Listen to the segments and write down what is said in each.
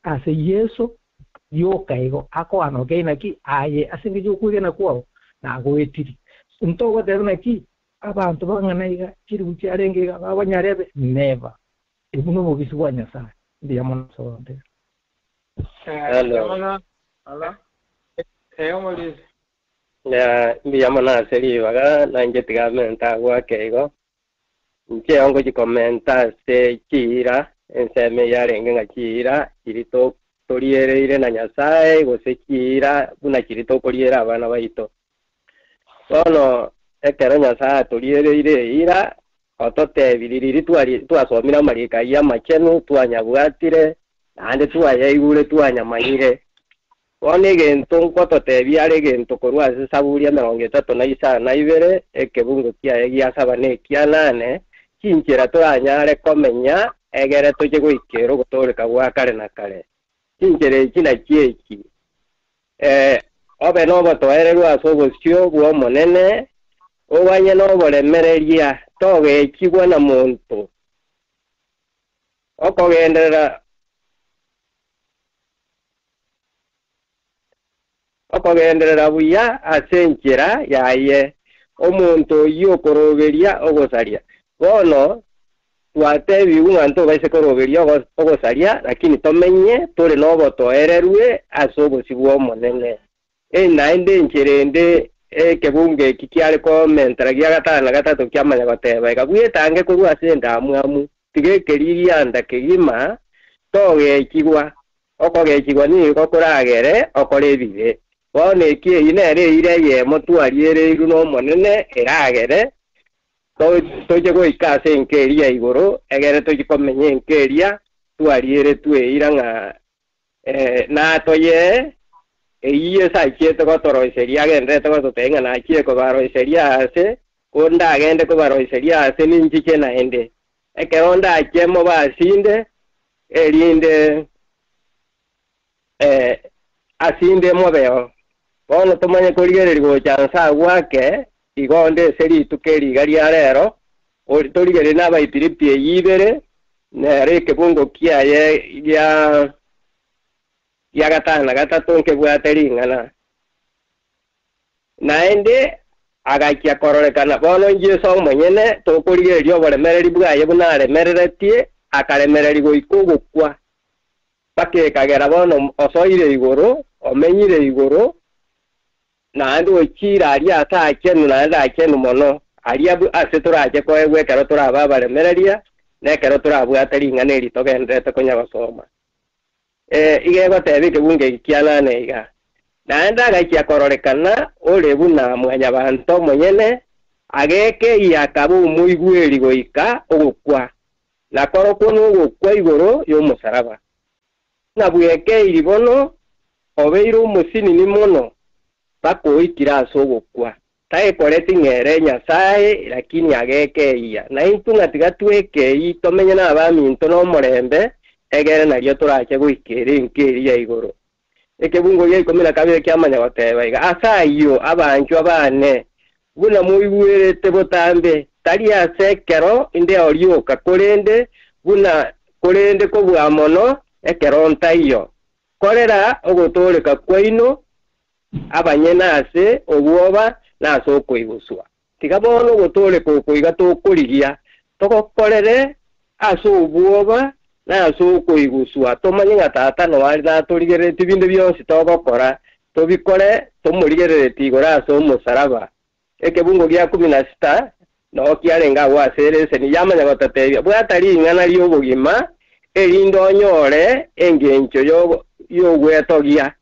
Ase Yeso rioka igo akoana okei naki aye ase engencho y'okwegena kwao nagoetiri. Ntogoteba naki abanto bang'ana iga chilifu chiarenge iga babanyarebe? Never. Obwo nobobisi bwa Nyasae. Mbuya mono ase ogontebia. Hello. Hello. Eh, omorisi. Ya, mbuya mono ase ribaga, nainche tiga mente agwo ake igo. Inche ngochikomenta ase chiira, ensemo eyio yarenge ng'a chiira chiria toriereire na Nyasae, gose chiira buna chiria tokoriera abana baito. Bono ekero Nyasae atoriereire eira, ototebirie riria twasomire amariko ayio amachenu, twanyabwatire, naende twayaigure twanyamanyire. Bono egento ngototebia are egento korwa ase Saburi emerongo etato na isano na ibere, ekebungo kiaye gia saba na ekia nane, chinchera toranyare komenya egere toche goikera ogotooreka gwa kare na kare. Chinchera echi nachio echi, Ee, obe nobotoereru ase obosio bw'Omonene, oganye noboremereria, togechigwa na monto. Okogenderera Okogenderera buya ase enchera yaye, omonto oyio okoroberia ogosaria. Bono twatebigwe ng'a ntobaise koroberia ogosaria, lakini tomenye tore nobotoererwe ase obosio bw'Omonene. Naende enchera ende ekebungo eki kiare komentera gia gatano na gatato kiamanya goteba iga, Bwetange korwa ase endamwamu, tiga ekeririanda kegima togechigwa, Okogechigwa nigo koragere okore ebibe. Bono eki eyio nere eira eyemo twariereirwe n'Omonene eragere toche goika ase enka eria ya igoro, egere tochie komenya enka eria twarieretwe eira ng'a natoyee, eyio Yeso achiete gotoroiseria agendererete gototebia ng'a nachie kobaroiseria aase, ko ndagende kobaroiseria aase ninchiche naende. Ekero ndachie mobe asinde, erinde asinde mobeo. Bono tomanye korigereria gocha nse agwo ake, igo onde ase rituko eri iga ria rero, torigererie n'Abaipiripi eyio ibere, nero ekebungo kiaye gia gia gatano na gatato nkebwate ring'ana. Naende agachia kororekana bono Yeso omonyene, tokorigereria oboremereri bwaye buna aremereretie, akaremereria goika ogokwa, mpaka ekagera bono osoire igoro, omenyire igoro, naende ochiire aria ase aachenu naende aachenu mono, aria ase torache koegwa ekero torabe abaremereria, na ekero torabwate ring'ana eri togendererete konya gosoma. Ee, iga egoteba ekebungo eke kia nane iga, Naende agachia kororekana ore buna Mwanyabaanto omonyene, agekeyia akaba omoigweri goika ogokwa, na korokwo nogokwa igoro y'omosaraba. Buna bwekeiri bono, obeire omosinini mono mpaka oikire ase ogokwa. Taekoreti ng'a ere Nyasae, lakini agekeyia. Naintwe ng'a tiga twekeyie tomenye nabaminto nomorembe, egere nario torache goika ere enka eria ya igoro. Ekebungo gia ikomi na kabere kiamanya goteba iga, Ase ayio, abanchwa baane, buna moigwerete botambe, tari ase ekero inde rioka, korende buna korende kobua mono ekero ntaiyo, korera ogotooreka kwaino abanyene ase obwoba na ase okoiguswa. Tiga bono ogotooreka oko iga tokorigia, togokorere ase obwoba na ase okoiguswa, tomanye ng'a Tata noare natorigereretie binde bionsi togokora, tobikore tomorigereretie igoro ase omosaraba. Ekebungo gia kumi na sita noo kiarenge agwo ase ereseni, yamanya gototebia, Bwata ring'ana ri'obogima, erinde onyore engencho y'ogwetogia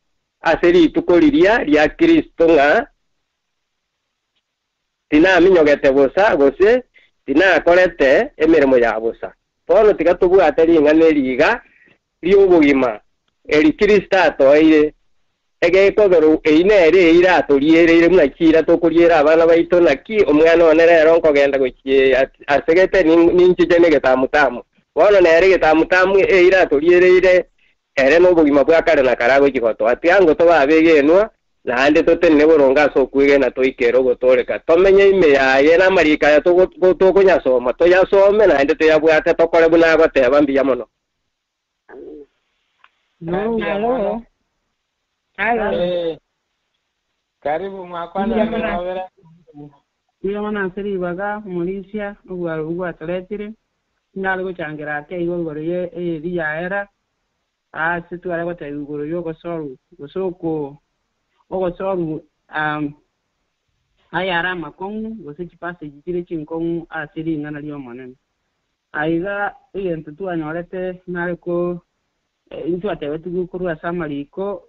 ase rituko riria ria Kristo ng'a tinaminyogete bosa, gose tinakorete emeremo ya bosa. Bono tiga tobwate ring'ana eri iga ri'obogima, eri Kristo atoeire, egekogera eyio nere eira atoriereire buna chiira tokoriera abana baito, naki omwana one rero nkogenda gochia asegete ninchiche negetamutamu. Bono nere egetamutamu eira atoriereire Ere nobogima bwa kare na kare agochia gotoa. Tiga ngo tobe abegenwa, naende totenene boronge ase okwegena toike ere ogotooreka. Tomenye ime yaye, na amariiko aya tokonyasoma, toyasome naende toyabwate, tokore buna agoteba. Mbuya mono. Amina. Mbuya mono. Alo. Eh, karibu mwakwana Mbuya mono. nobera. Mbuya mono ase ribaga omorisia obwaro obwo gwatoretire nare gochangera ake igo igoro ye eyeri yaera ase tware goteba igoro ya ogosoru gose oko ogosoru ayare amakong'u gose chipassage chire chinkong'u ase ring'ana ria omonene. Aiga egento twanyorete nare ko intwatebetigwe korwa ase amariko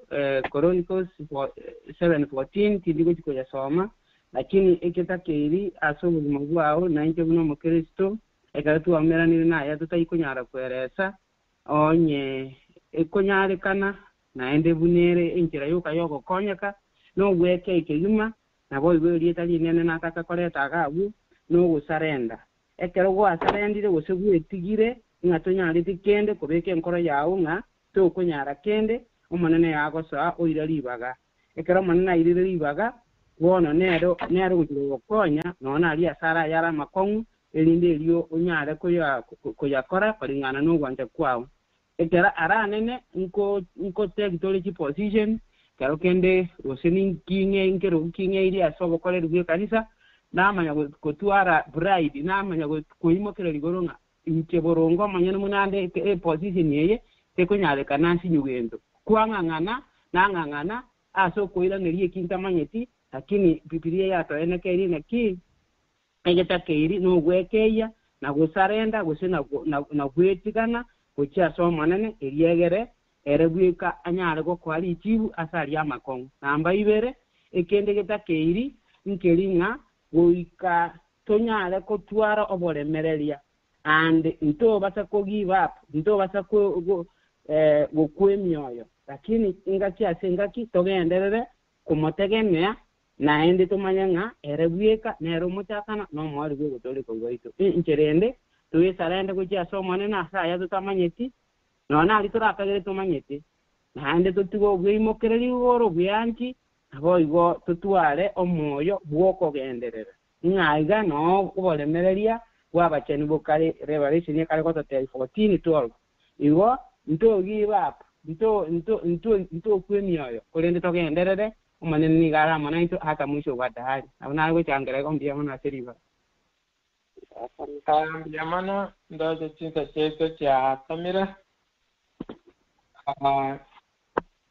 Chronicles 7:14 tindi gochi koyasoma lakini eketakeiri ase obogima bwao nainche buna omokristo ekero twameranire naye totaikonyara kweresa onye ekonyarekana naende bunere enchera yoka yogokonyeka nobweke ekegima nabo igo erieta rinene nataka koreta iga abwo nogosarenda. Ekero gwasarendire gose gwetigire ng'a tonyareti kende kobeka enkoro yao ng'a tokonyara kende omonene yagosoa oira ribaga. Ekero omonene airire ribaga bono nero nere ogochia gogokonya nonya naria ase arayare amakong'u erinde erio onyare koya koyakora koreng'ana na ogwancha kwao. Ekero aranene nko nkotake tore chiposition kero kende gose ninki ng'e nkerogo ki ng'eirie ase obokoreri bwa ekanisa namanya gotwara pride namanya koimokereria igoro ng'a inche boronge omonyene buna ande eposition eye tekonyarekana nsinyu gento. Kwang'ang'ana nang'ang'ana ase okoiraneria eki ntamanyeti lakini Bibilia yatoenekeire naki egetakeiri nogwekeyia na gosarenda gose na gwetigana gochia ase omonene eriegere ere bweka anyare gokoa richibu ase aria amakong'u. Namba ibere ekende getakeiri nkeri ng'a goika tonyare kotwara oboremereria and ntobasa ko give up ntobasa gokwa emioyo lakini engaki ase engaki togenderere komotegemea naende tomanye ng'a ere bweka nere omochakana na omoerio bwa ogotooreka gwaito. Inche rende togesarende gochia ase omonene ase aya totamanyeti nonya naria torakagere tomanyete naende totige obweimokereri igoro bweanchi nabo igo totware omoyo bwokogenderera. Ng'a iga noo oboremereria bwa abachenu bokare Revelation ekare gototebia 14:12. Igo nto give up nto nto nto ntokwa emioyo korende togenderere omonene nigo are amo naintwe ata mwisho bwa dahari. Nabo nare gochangera igo mbuya mono ase ribaga. Mbuya mono ndoche chinsa chiaito chiatomire.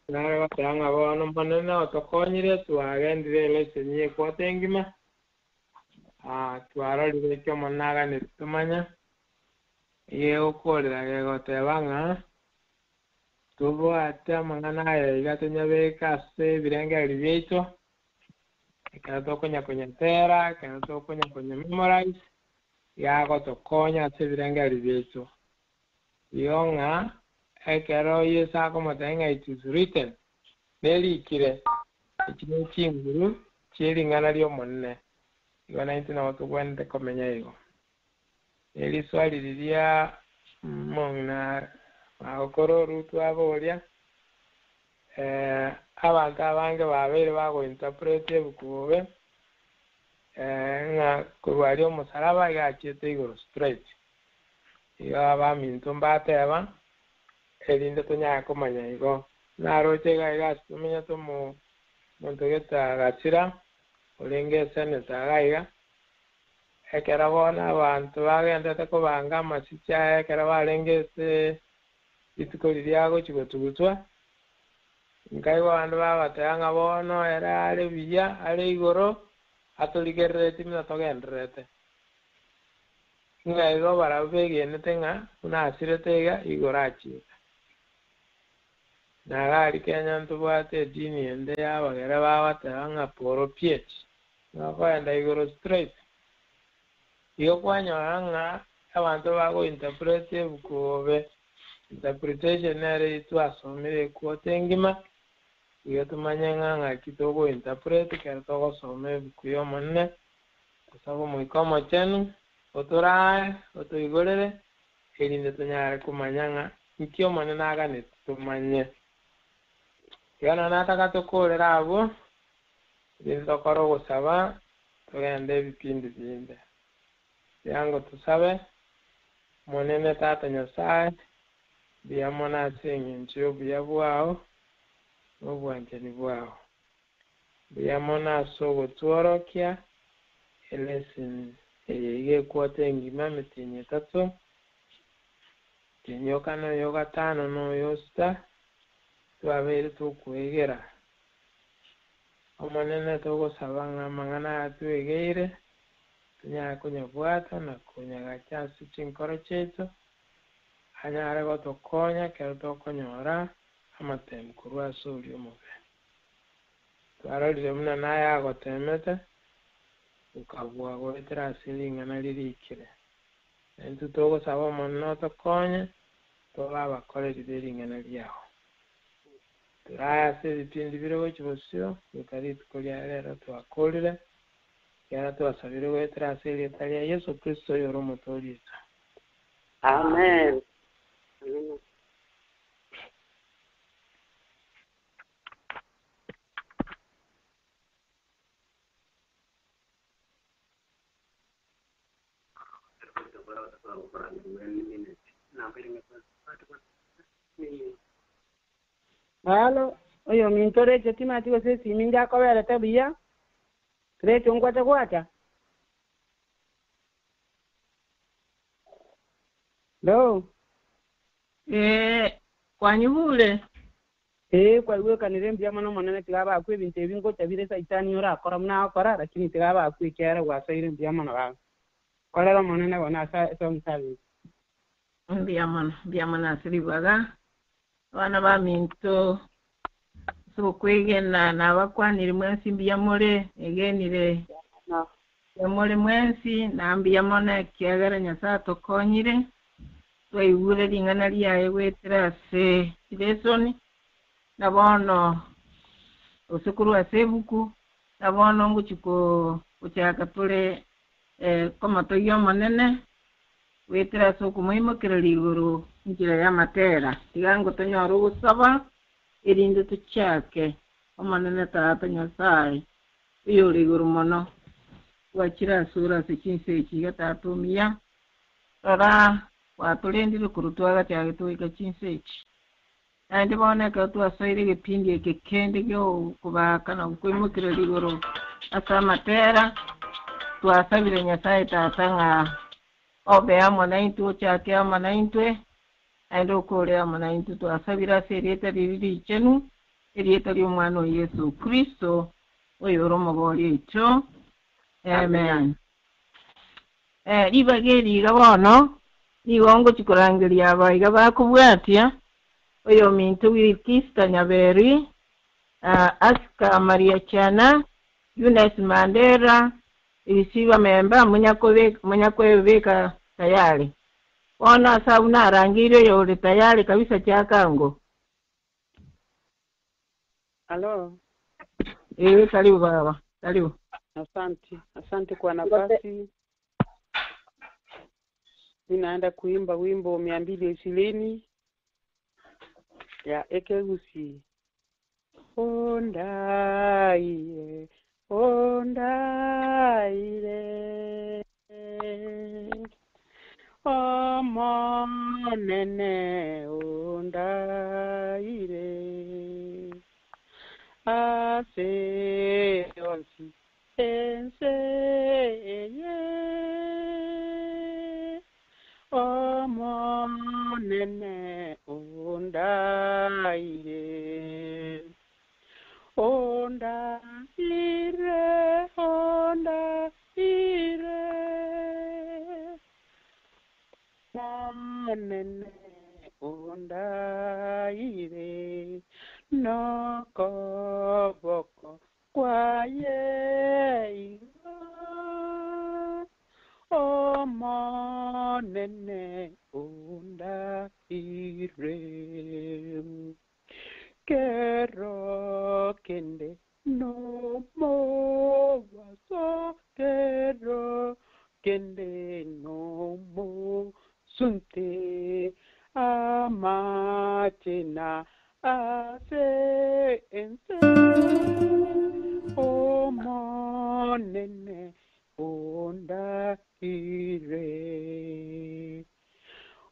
Nare goteba ng'a bono omonene otokonyire twagendire elesson ya equarter engima. Twarorire ekio omonene aganeti tomanya. Egegokorera gegoteba ng'a tobwate amang'ana aya iga tonyabeke ase ebirengererio biaito ekero tokonya konyatera ekero tokonya konya memorize yagotokonya ase ebirengererio biaito. Igo ng'a ekero Yeso akomotebia ng'a it is written nerikire echi ne chinguru chie ring'ana ria omonene igo naintwe nabo tobwenerete komenya igo. Eriswali riria mong'ina magokora orutu aboria abanto abange babeire bagointerpret ebuku bobe ng'a korwa aria omosalaba iga achiete igoro straight. Igo abaminto mbateba erinde tonyare komanya igo. Naroche iga iga ase tomenyete omonto gete agachira orenge esenator iga iga ekero bono abanto bagendete kobanga amasichi aya ekero barenge ase rituko riria agochi gotugutwa nkaigwa abanto bagateba ng'a bono ere are buya are igoro atorigerereti buna togendererete. Ng'a igo barabwo begenete ng'a buna asirete iga igoro achiete. Naga aria Kenya ntobwate edini ende ya abagere bagoteba ng'a poro piech ng'a igoro straight. Igo kwanyora ng'a abanto bagointerpret ebuku bobe interpretation nere twasomire equarter engima igo tumanye ng'a ng'aki togointerpret ekero togosoma ebuku ya omonene tosabe omoika omochenu otorae otoigorere erinde tonyare komanya ng'a nki omonene aganeti tumanye. Igo nonya nataka tokorera abwo erinde tokore ogosaba togende ebipindi binde. Yango tusabe monene tata Nyasaye. Mbuya mono ase eng'encho y'obuya bwao na obwanchani bwao. Mbuya mono ase ogotworokia elesson eye iga equarter engima emetienyi etato, omotienyi o kane oyo o gatano na oyo o sita, twabeire tokwegera. Omonene togosaba ng'a amang'ana aya twegeire tonyare konyabwata na konyagacha ase chinkoro chiaito, anyare gotokonya ekero tokonyora amatemu korwa ase oria omobe. Twarorire buna naye agotemete, okabua goetera ase ring'ana ririkire. Na intwe togosaba Omonene otokonye tobe abakoreri be ring'ana riao. Torae ase ebipindi bire gochia bosio goika rituko ria rero twakorire, ekiagera twasabire goetera ase erieta ria Yeso Kristo oyore Omotoori oito. Amen. Amina. Halo, oyominto Rachel timanyeti gose esimi inche akoberete buya. Rachel nkwacha gwacha? Hello? Ee, kwanyigure? Ee, kwaigwekanire mbuya mono Omonene, tiga abakwe ebinto ebi ngocha bire Saitani orakora buna agokora, lakini tiga abakwe ekiagera gwasoire mbuya mono baba. Korera Omonene bono ase song service. Mbuya mono, mbuya mono ase ribaga. Abana baminto, ase okwegena nabakwanire mwensi mbuya more, negenire mbuya more mwensi, na mbuya mono ekiagera Nyasae atokonyire, twaigure ring'ana riaye goetera ase chilesoni, na bono gose korwa ase ebuku, na bono ngochia gochaka tore komotogia Omonene, Goetera ase okomoimokereria igoro enchera y'amatera, tiga ngo tonyore ogosaba, erinde tochake. Omonene Tata Nyasae, oyore igoro mono, gwachire asore ase chinsa echi iga Tata omuya, rora, gwatorendire korwa twagachagete goika chinsa echi. Naende bono ekero twasoire egepindi eke kende gi'okobaaka na gokoimokereria igoro ase amatera, twasabire Nyasae Tata ng'a obe amo naintwe, ochake amo naintwe, naende okore amo naintwe. Twasabire ase erieta riria richenu, erieta ri'Omwana o Yeso Kristo, oyore Omobooria oito. Amen. Ribaga eri iga bono nigo ngochia korangeria aba iga bakobwatia, oyominto Wilkista Nyaberi, Asika Maria Chana, Eunice Mandera, Elisiba Memba, monyakoebeka tayari. Bono ase abwo narangeirie oyore tayari kabisa chiaka ango. Halo. Ee, karibu baba, karibu. Asante, asante kwa nafasi. Mi naenda kuimba wimbo 220 ya Ekegusi. Ondaire, ondaire, Omonene ondaire, ase onsi ense eye. Omonene ondaire, ondaire, ondaire, Omonene ondaire, nokoboko kwaye igo. Omonene ondaire, kero kende nomobaso, kero kende nomosunte, amachena ase ense. Omonene ondaire.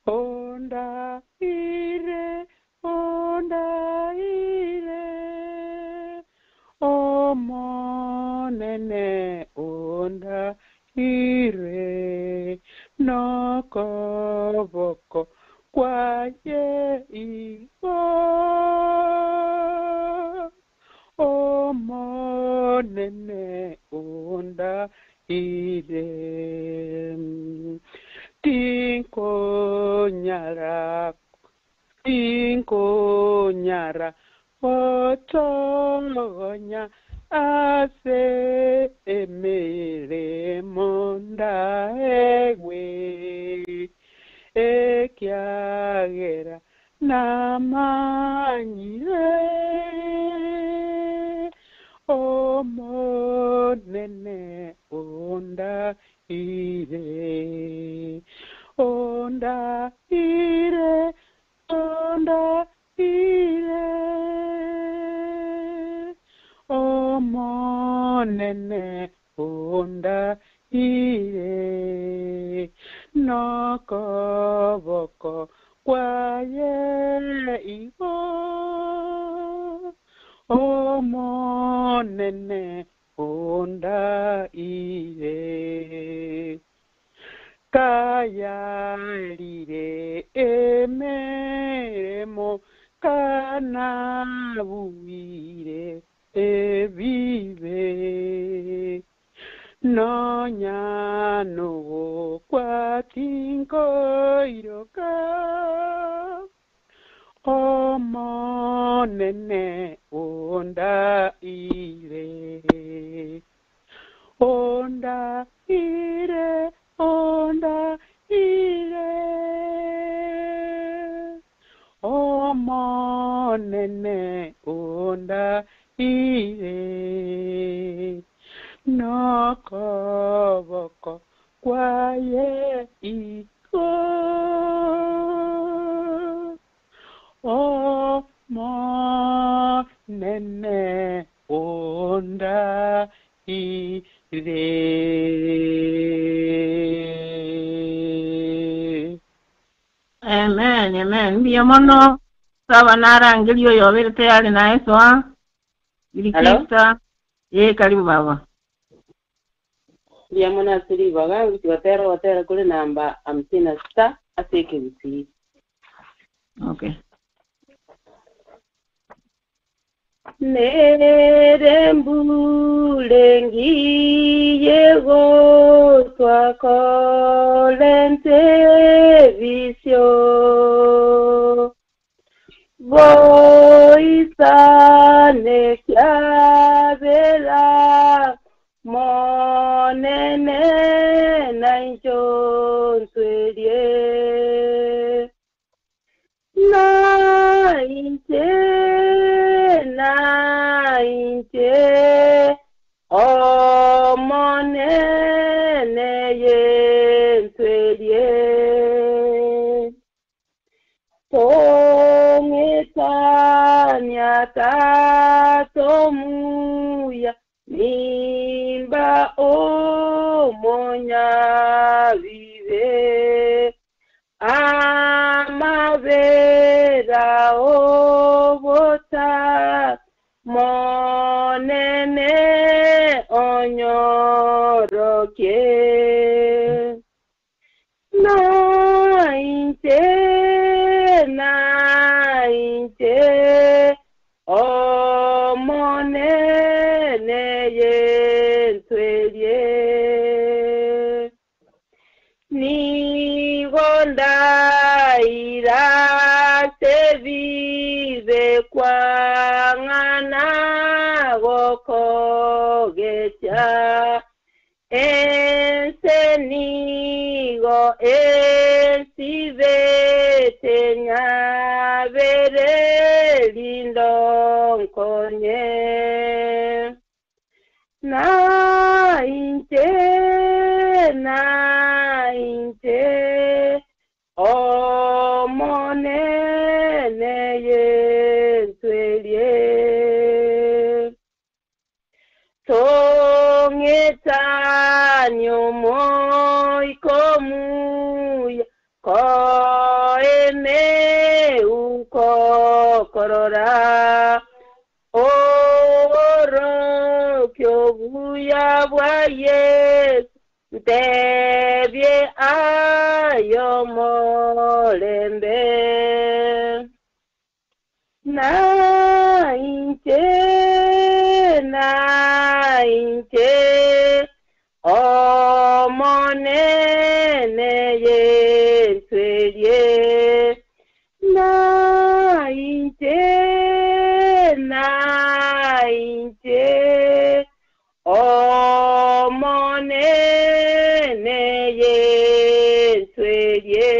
Onda ire, onda ire, Omonene onda ire, Nokoboko kwaye igo. Omonene onda ire. Tinkonyara, tinkonyara, otogonya ase emiremo ndaegwe. Ekiagera namanyire Omonene onda ire, onda ire, onda ire, Omonene onda ire, nokoboko kwaye igo. Omonene onda ire, kayarire emeremo kanabuire ebibe, nonya nogokwa tinkoiroka. Omonene onda ire, onda ire, onda ire, Omonene onda ire, nokoboko kwaye igo. Omonene onda ire. Amen, amen. Mbuya mono saba narangerio yobere tayari naye soa. Ilikista. Eh, karibu baba. Mbuya mono ase ribaga, gotera gotera kore namba 56 ase ekegusii. Okay. Nere mbure ngiye gotwa kolente bisyo, Boisane kyabera monene naincho ntwerie. Nainche, nainche, Omonene yentwerie. Tong'etania tatomuya, nimba omonyabibe. Amabera obota monene onyoroke. Nainche, nainche, Omonene yentwerie. Nigo ndaira sebibe kwang'ana gokogecha. Ense nigo ensibete nyabere lindo nkonye. Nainche, nainche, Omonene yentwerie. Tong'etanio moikomuya, Orokyo buya bwa Yesu ntebye ayo molembe nainche nainche omonene Yesu erie nainche nainche omonene Yesu erie.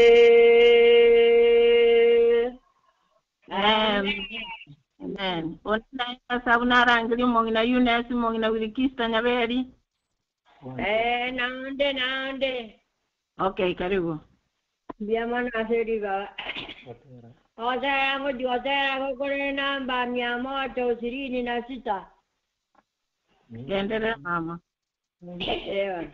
Amen. Ona narangiri omong'ina Eunice omong'ina Wilkista Nyaberi. Naonde naonde. Okay, karibu. Mbiamano ase riba. Otera ngo gokore namba 126. Genderera mama. Ewa.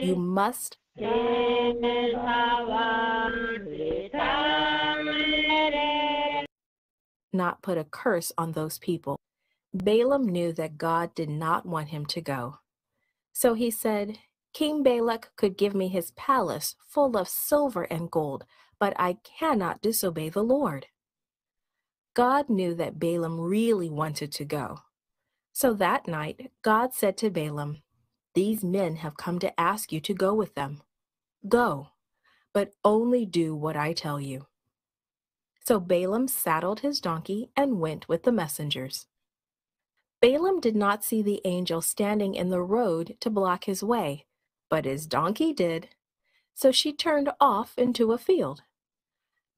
You must not put a curse on those people. Balaam knew that God did not want him to go. So he said, King Balak could give me his palace full of silver and gold, but I cannot disobey the Lord. God knew that Balaam really wanted to go. So that night, God said to Balaam, These men have come to ask you to go with them. Go, but only do what I tell you. So Balaam saddled his donkey and went with the messengers. Balaam did not see the angel standing in the road to block his way, but his donkey did. So she turned off into a field.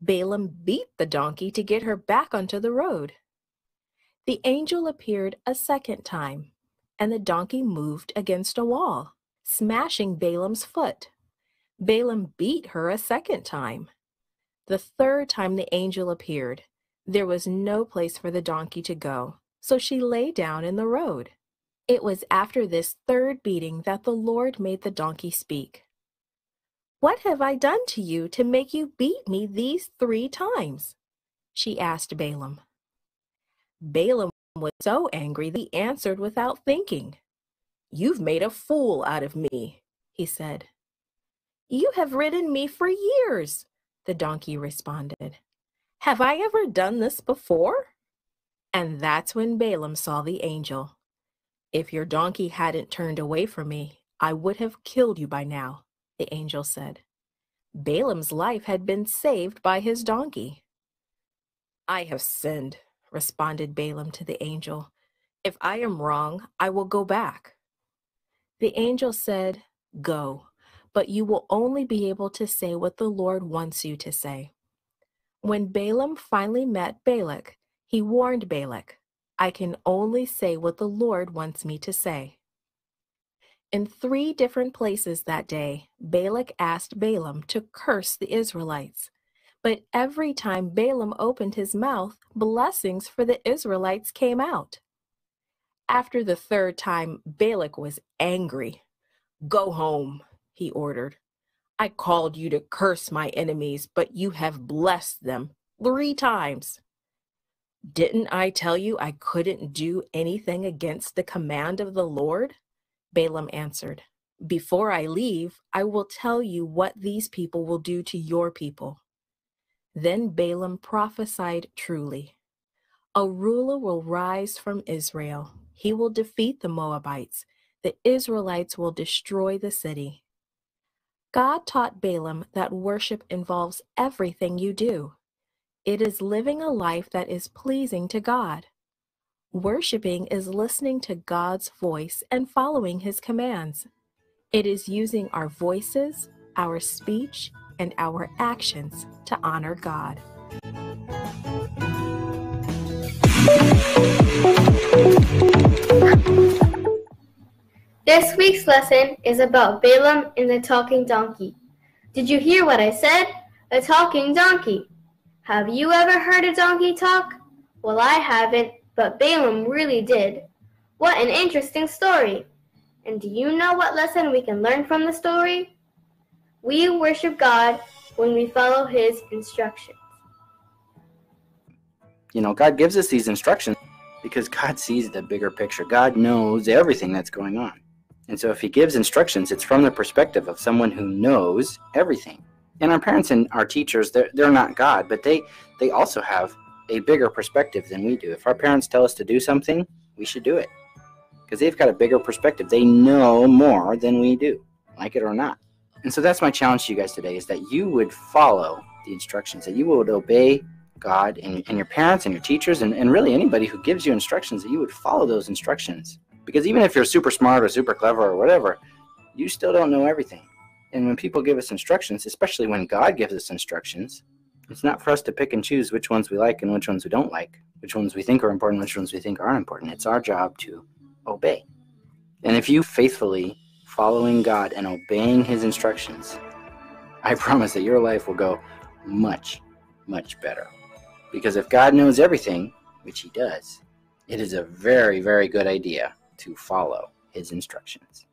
Balaam beat the donkey to get her back onto the road. The angel appeared a second time, and the donkey moved against a wall, smashing Balaam's foot. Balaam beat her a second time. The third time the angel appeared, there was no place for the donkey to go, so she lay down in the road. It was after this third beating that the Lord made the donkey speak. What have I done to you to make you beat me these 3 times? She asked Balaam. Balaam was so angry that he answered without thinking. You've made a fool out of me, he said. You have ridden me for years, the donkey responded. Have I ever done this before? And that's when Balaam saw the angel. If your donkey hadn't turned away from me, I would have killed you by now, the angel said. Balaam's life had been saved by his donkey. I have sinned, responded Balaam to the angel. If I am wrong, I will go back. The angel said, Go, but you will only be able to say what the Lord wants you to say. When Balaam finally met Balak, he warned Balak, I can only say what the Lord wants me to say. In three different places that day, Balak asked Balaam to curse the Israelites. But every time Balaam opened his mouth, blessings for the Israelites came out. After the third time, Balak was angry. Go home, he ordered. I called you to curse my enemies, but you have blessed them 3 times. Didn't I tell you I couldn't do anything against the command of the Lord? Balaam answered. Before I leave, I will tell you what these people will do to your people. Then Balaam prophesied truly. A ruler will rise from Israel. He will defeat the Moabites. The Israelites will destroy the city. God taught Balaam that worship involves everything you do. It is living a life that is pleasing to God. Worshiping is listening to God's voice and following his commands. It is using our voices, our speech, and our actions to honor God. This week's lesson is about Balaam and the talking donkey. Did you hear what I said? A talking donkey. Have you ever heard a donkey talk? Well, I haven't, but Balaam really did. What an interesting story. And do you know what lesson we can learn from the story? We worship God when we follow his instructions. You know, God gives us these instructions because God sees the bigger picture. God knows everything that's going on. And so if he gives instructions, it's from the perspective of someone who knows everything. And our parents and our teachers, they're not God, but they also have a bigger perspective than we do. If our parents tell us to do something, we should do it because they've got a bigger perspective. They know more than we do, like it or not. And so that's my challenge to you guys today, is that you would follow the instructions, that you would obey God and your parents and your teachers and really anybody who gives you instructions, that you would follow those instructions. Because even if you're super smart or super clever or whatever, you still don't know everything. And when people give us instructions, especially when God gives us instructions, it's not for us to pick and choose which ones we like and which ones we don't like, which ones we think are important, which ones we think aren't important. It's our job to obey. And if you faithfully following God and obeying his instructions, I promise that your life will go much, much better. Because if God knows everything, which he does, it is a very, very good idea to follow his instructions.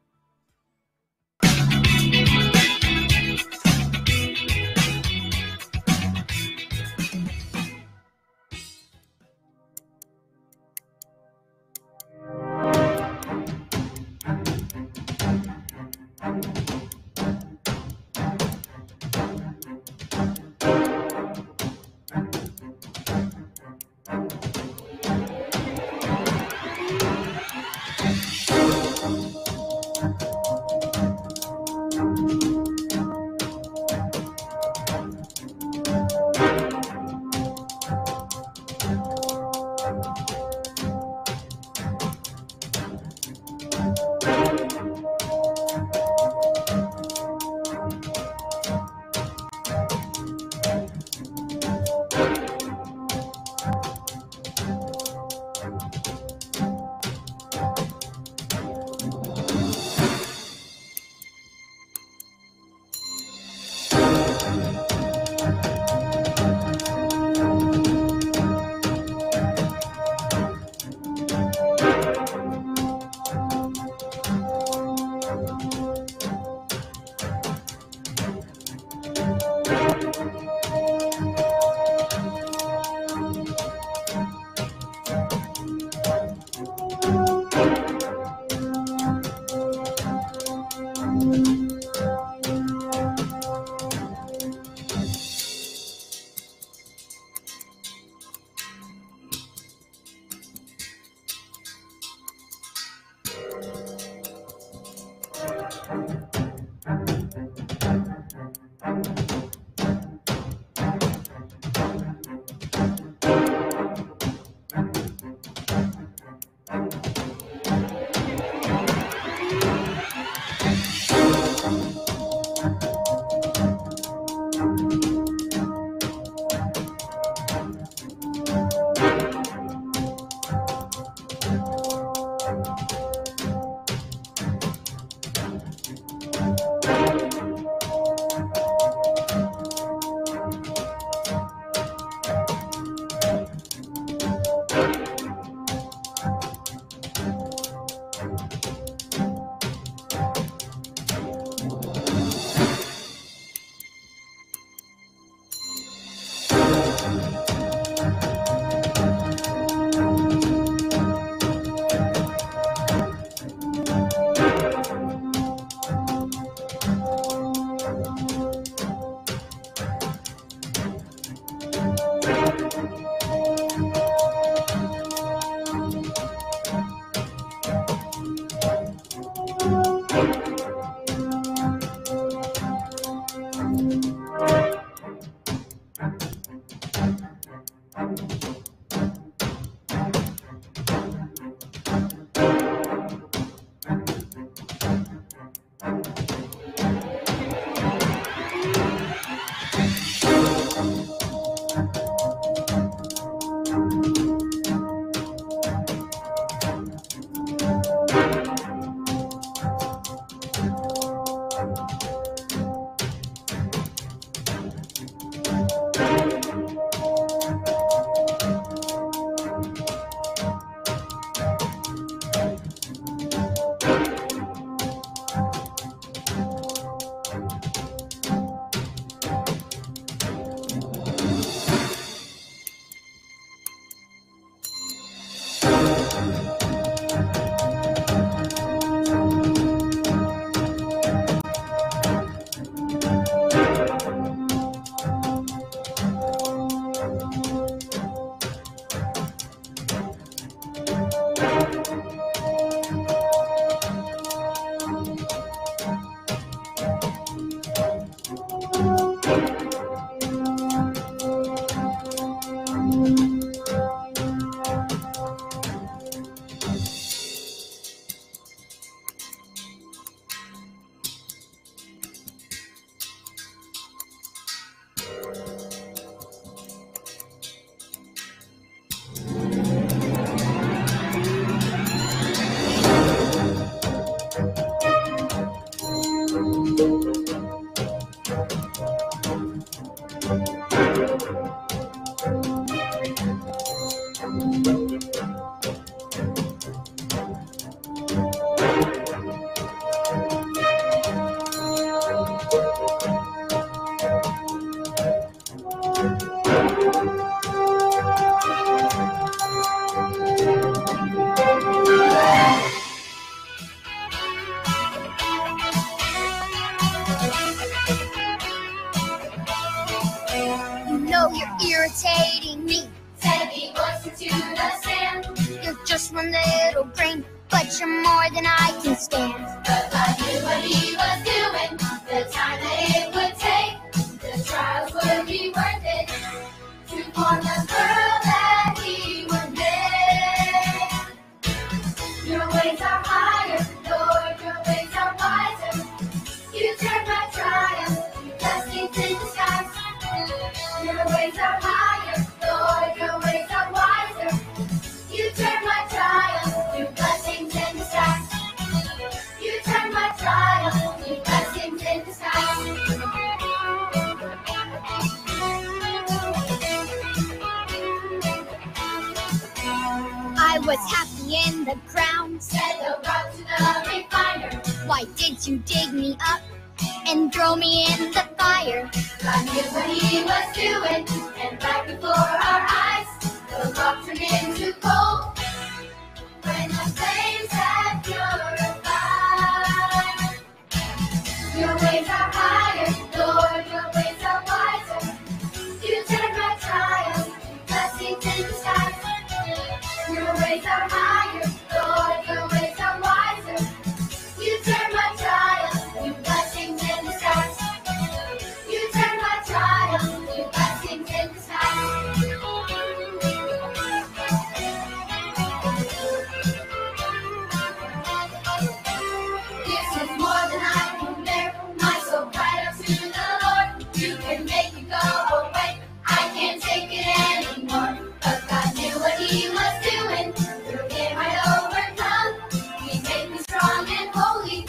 You know you're irritating me. Said the oyster to the sand. You're just one little grain, but you're more than I can stand. But God knew what he was doing, the time that it would take. The trials would be worth it to form the pearl that he would make. Your ways are higher, Lord, your ways are wiser. You turn my trials to blessings in disguise. Your ways are higher, Lord, your ways are wiser. You turn my trials to blessings in disguise. You turn my trials to blessings in disguise. I was happy in the ground. Said the rock to the refiner. Why did you dig me up and throw me in the fire? God knew what he was doing, and right before our eyes, the rock turned into coal. When the flames had purified, your ways are higher, Lord, your ways are wiser. You turn my trials to blessings in disguise. Your ways are higher, Lord, your ways are wiser. You turn my trials to blessings in disguise. You turn my trials to blessings in disguise. This is more than I can bear. My soul cried out to the Lord. You can make it go away. I can't take it anymore. But God knew what He was doing. Through Him I overcome. He made me strong and holy.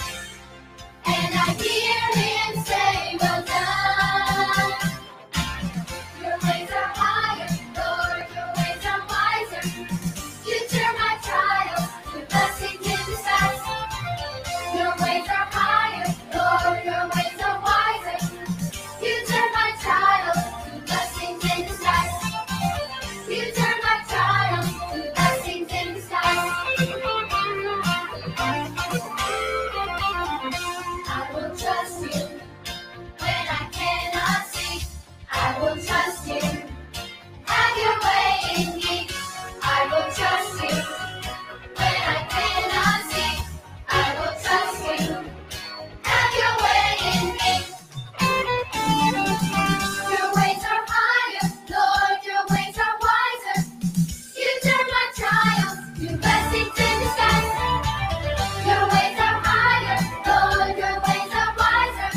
And I hear Him say, Well done. Your ways are higher, Lord. Your ways are wiser. You turn my trials to blessings in disguise. Your ways are higher, Lord. Your ways are wiser. You turn my trials to blessings in disguise. You turn my trials to blessings in disguise. I will trust you when I cannot see. I will trust you. Have your way in me. I will trust you when I cannot see. I will trust you. Have your way in me. Your ways are higher, Lord. Your ways are wiser. You turn my trials to blessings in disguise. Your ways are higher, Lord. Your ways are wiser.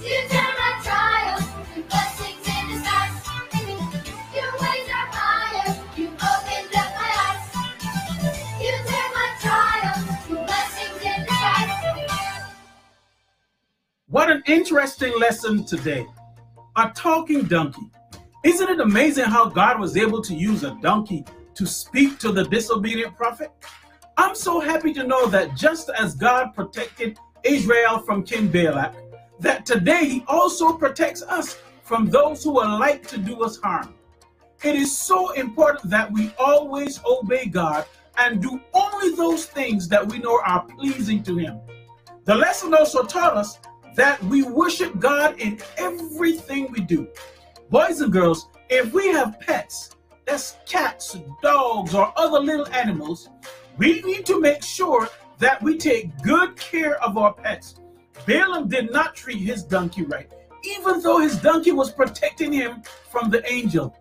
You turn my trials to blessings in disguise. Your ways are higher. You opened up my eyes. You turn my trials to blessings in disguise. What an interesting lesson today. A talking donkey. Isn't it amazing how God was able to use a donkey to speak to the disobedient prophet? I'm so happy to know that just as God protected Israel from King Balak, that today he also protects us from those who would like to do us harm. It is so important that we always obey God and do only those things that we know are pleasing to him. The lesson also taught us that we worship God in everything we do. Boys and girls, if we have pets, that's cats, dogs, or other little animals, we need to make sure that we take good care of our pets. Balaam did not treat his donkey right, even though his donkey was protecting him from the angel.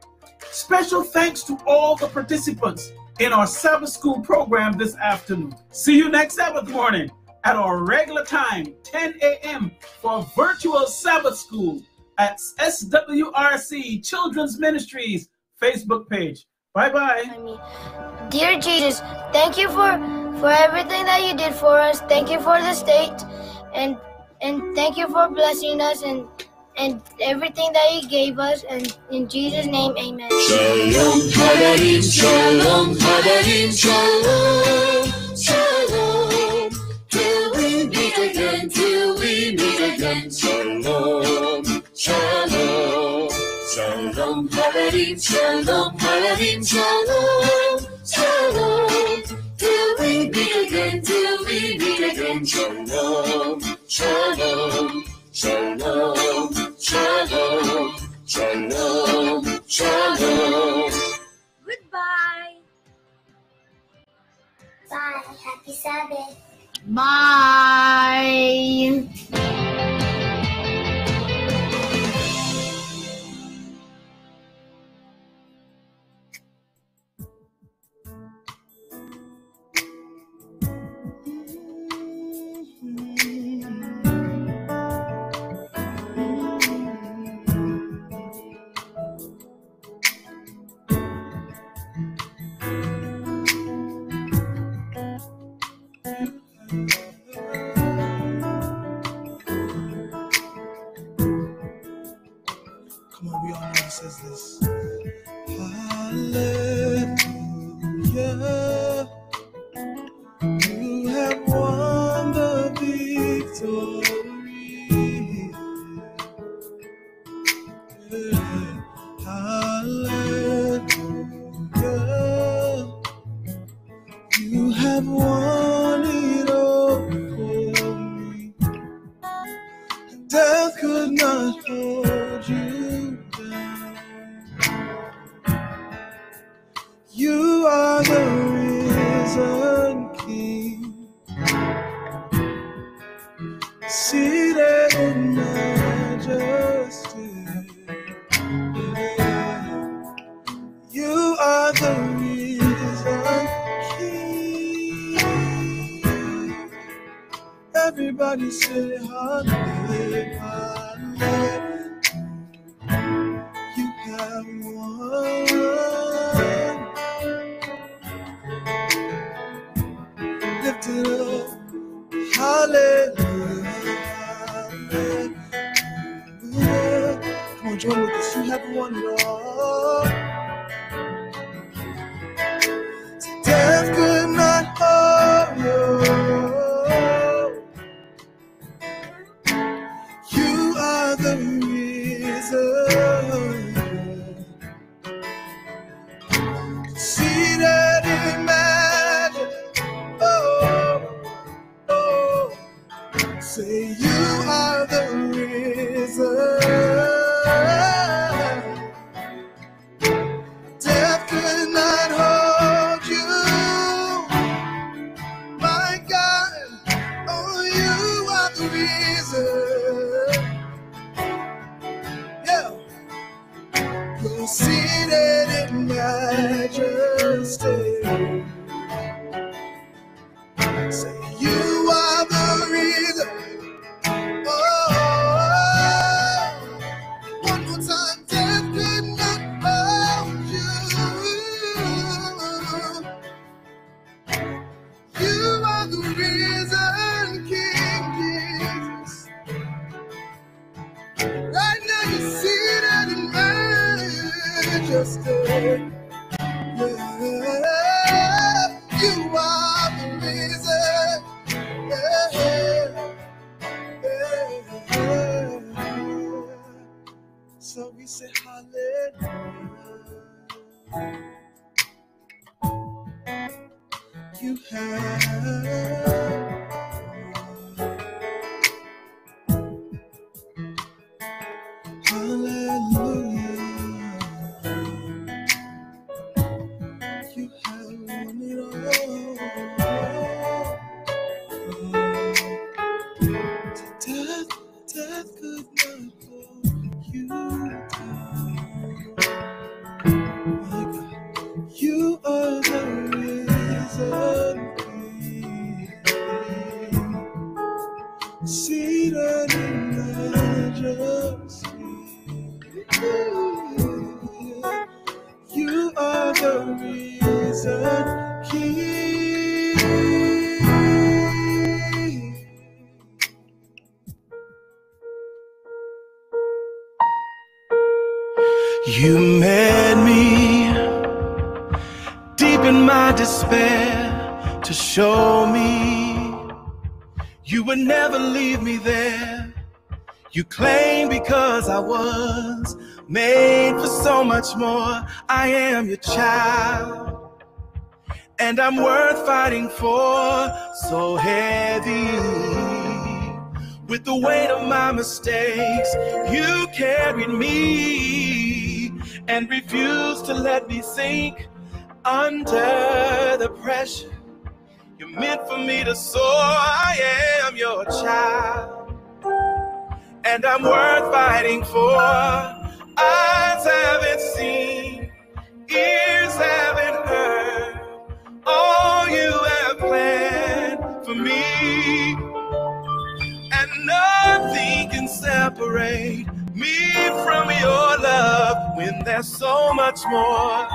Special thanks to all the participants in our Sabbath school program this afternoon. See you next Sabbath morning at our regular time, 10 a.m., for virtual Sabbath school at SWRC Children's Ministries Facebook page. Bye-bye. Dear Jesus, thank you for everything that you did for us. Thank you for the state, and thank you for blessing us, and and everything that you gave us. And in Jesus' name, amen. Shalom, Habarim, Shalom, Habarim, Shalom, Shalom. Till we meet again, till we meet again. Shalom, Shalom. Shalom, Habarim, Shalom, Habarim, Shalom, Shalom. Till we meet again, till we meet again. Shalom, Shalom, Shalom, Shalom, Shalom, Shalom. Goodbye. Bye. Happy Sabbath. Bye. Come on, we all know it says this. Hallelujah. You have won the victory. Hallelujah. You have won it all for me. Death could not hold you down. You are the risen King, seated in majesty. You are the risen King. Everybody say hallelujah. You have won. Lift it up. Hallelujah. Hallelujah. Come on, join with us. You have won it all. Death could not hold you. You are the reason. Seated in majesty. Oh, oh. Say you are the reason. Death could not hold you. My God, oh, you are the reason. Yeah. You're seated in majesty. Say you are the reason. Oh, one more time, death could not hold you. You are the reason, King Jesus. Right now you're seated in majesty. Yeah, you are the reason. Yeah, yeah. So we say hallelujah. You have hallelujah. You have won it all. Death, death could not hold you down. My God, you are the risen King, seated in majesty. You are the risen King. You met me deep in my despair to show me you would never leave me there. You claimed because I was made for so much more. I am your child, and I'm worth fighting for. So heavy with the weight of my mistakes, you carried me and refused to let me sink under the pressure. You're meant for me to soar. I am your child, and I'm worth fighting for. Eyes haven't seen, ears haven't heard all you have planned for me. And nothing can separate me from your love when there's so much more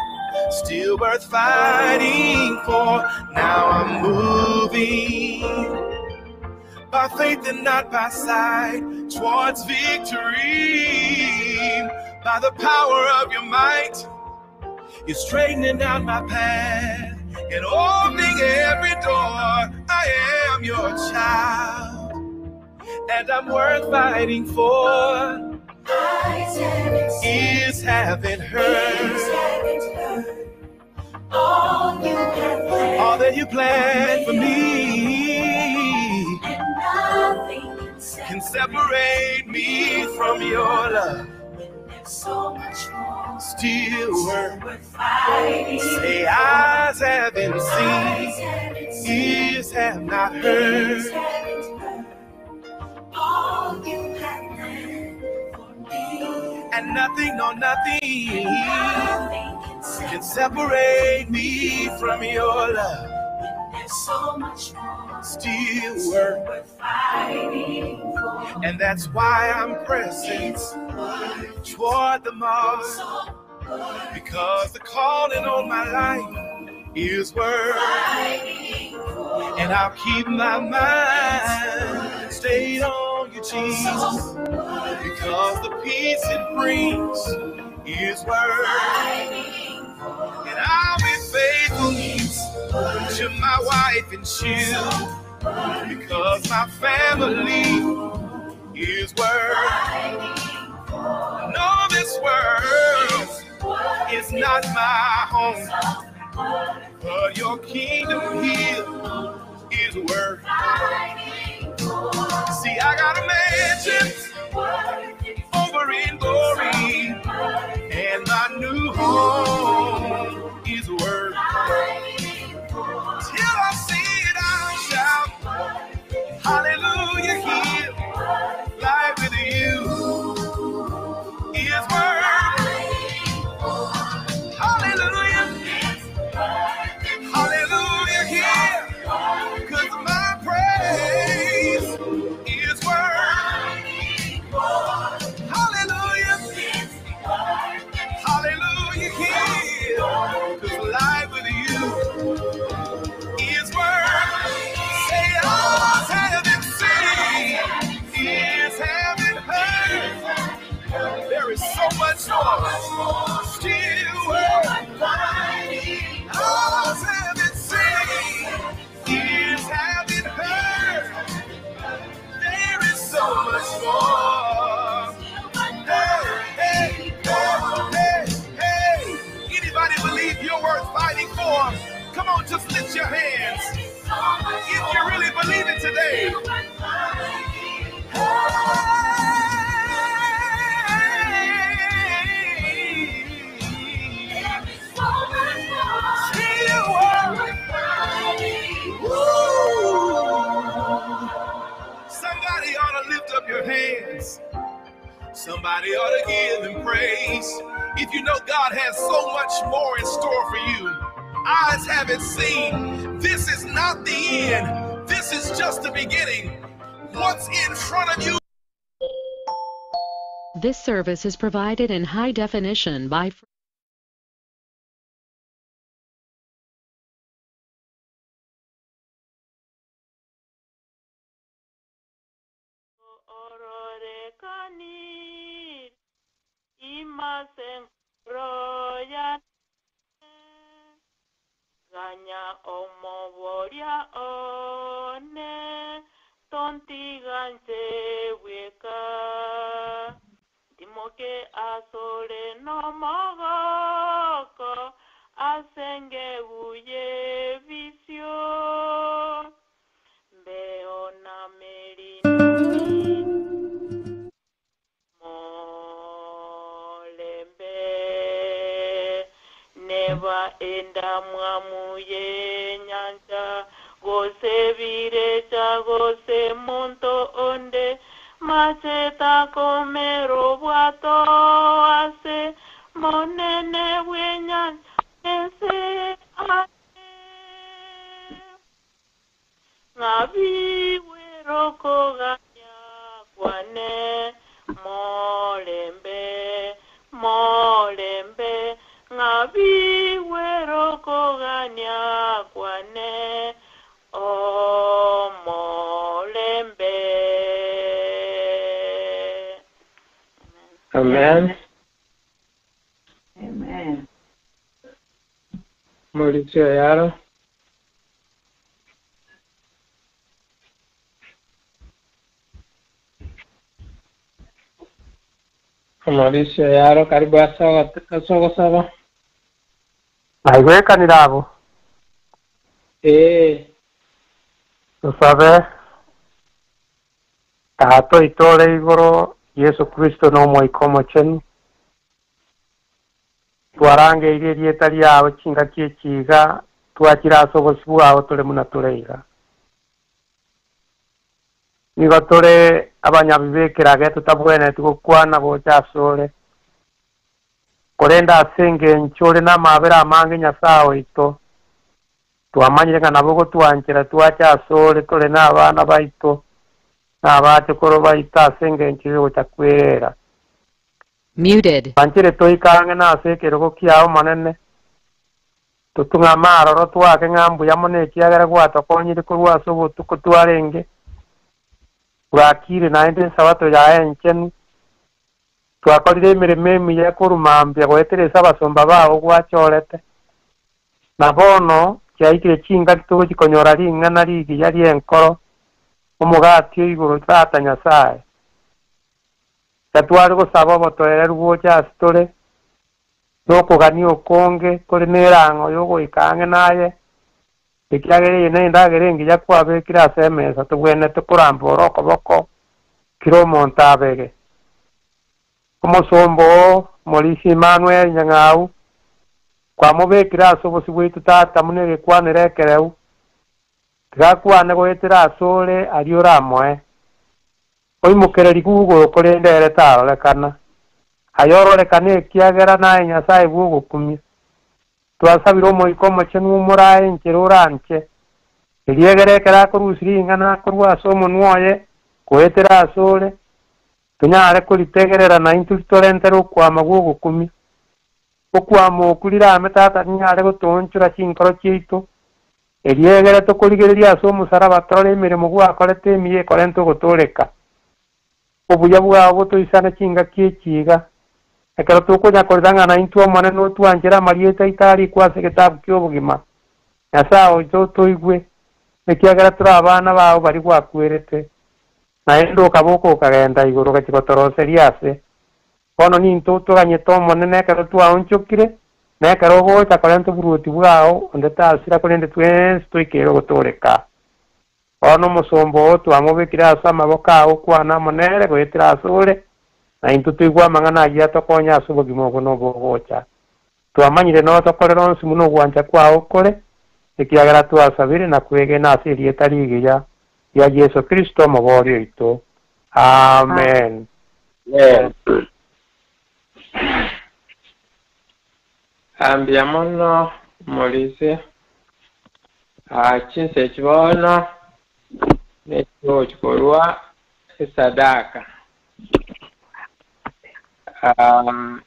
still worth fighting for. Now I'm moving by faith and not by sight towards victory. By the power of your might, you're straightening out my path and opening every door. I am your child, and I'm worth fighting for. Eyes haven't seen, Ears haven't heard ears haven't heard all you have planned all that you planned for me. and nothing can Can separate me from your love. There's so much more Still worth. worth fighting. Say eyes haven't Eyes seen, haven't seen, ears have not ears heard haven't heard all you have planned for me. and nothing, no nothing Nothing can can separate me from your love. There's so much more Still worth. worth fighting for. And that's why I'm pressing toward the mark, because the calling on my life is worth. And I'll keep my mind stayed on you, Jesus, because the peace it brings is worth. And I'll be faithful to my wife and children, because my family is worth. No, this world is not my home, but your kingdom here is worth. See, I got a mansion over in glory, and my new home is worth. Till I see it, I'll shout, hallelujah, here, life with you is worth. Hallelujah, hallelujah, here, 'cause my praise is worth. Hallelujah, hallelujah, here, 'cause life with you is worth. Say, eyes haven't seen, ears haven't heard. There is so much more still worth. Eyes haven't seen, ears haven't heard. There is so much more. Hey, hey, hey, hey, hey. Anybody believe you're worth fighting for? Come on, just lift your hands. If you really believe it today. Hey. Still worth. Woo. Somebody ought to lift up your hands. Somebody ought to give him praise. If you know God has so much more in store for you, eyes haven't seen. This is not the end. This is just the beginning. What's in front of you? This service is provided in high definition by Ororekanir imasen Ganya omoboria one, tontiga nche bweka. Ndimoke asore nomogoko, ase engegu y'ebisio. Mbeo na merino morembe. Neba endamwamu y'enyancha, gose birecha, gose monto onde, mache takomera obwato ase monene bw'enyancha ense aye. Ng'abiwero koganya kwane, morembe, morembe, ng'abiwero koganya kwane, omorembe. Amen. Amen. Mauricio Yaro. Mauricio Yaro, karibu ase ogosaba. Naigwekanire abwo. Ee. Tosabe. Tata oito ore igoro, Yeso Kristo na Omoika Omochenu, twarangeirie erieta riao chingaki echi iga, twachire ase obosio bwao tore buna tore iga. Nigo tore abanyabibe ekerage totabwenereti gokwana gocha asore, korende ase engencho ore namabera amange Nyasae oito, twamanyire ng'a nabo ogotwanchera twache asore tore nabana baito, na abachokoro baito ase engencho y'ogocha kwerera. Muted. Twanchere toike ang'e nase ekerogo kiao Omonene, totung'ame aroro toake ng'a mbuya mono ekiagera gwatokonyire korwa ase obotuko twarenge bwakire naende Esabato yaye enchenu. Twakorire emeremo emiya korwa mambia goetera ase abasomba bao gwachorete. Na bono chiaikire chingaki togochia konyora ring'ana rigiya ri'enkoro, omogati o igoro, Tata Nyasae. Gatware gosaba obotoereru gocha ase tore, na okogania okonge kore nerang'o y'ogoika ang'e naye, ekiagera eye nendagera engiya kwabekire ase emesa tobwenerete korambora okoboko kera omonto abege. Omosomba oo, Morisia Emmanuel Nyang'au, kwamobekire ase obosio bwaito Tata buna egekwanero ekereu, tiga akwane goetera asore aria oramoe. Oimokererie igoro korende ere tarorekana. Aye ororekane ekiagera naye Nyasae bw'ogokumia. Twasabire Omoika Omochenu omorae enchera oranche, erio egere ekero akorusia ring'ana korwa ase omonwa oye goetera asore, tonyare koritegerera na intwe ritorentere okwama gw'ogokumia. Okwama okwo rirame Tata rinyare gotoonchora chinkoro chiaito, erio egere tokorigereria ase omosaraba torore emeremo gwakorete emiya ekorenta ogotooreka. Obuya bwao botoisane chingaki echi iga, ekero tokonya korera ng'a naintwe Omonene otwanchere amarieta aito arikwe ase egetabu ki'obogima. Nyasae oito otoigwe, ekiagera tore abana bao baria gwakwerete. Naende okaboka okagenda igoro ogachia gotoroseria ase. Bono nintwe toganyete Omonene ekero twaonchokire, na ekero ogocha korenta oboruoti bwao, onde tasira korende twensi toikere ogotooreka. Bono omosomba oo twamobekire ase amaboko ao kwana amo nere goetera asore, na intwe toigwe amang'ana ayio atokonye ase obogima obo na obogocha. Twamanyire notokorere onsi buna ogwancha kwao kore, ekiagera twasabire na kwegena ase erieta rigiya ria Yeso Kristo Omobooria oito. Amen. Mbuya mono Maurice. Chinsa echi bono nechigochi korwa esadaka. Dr.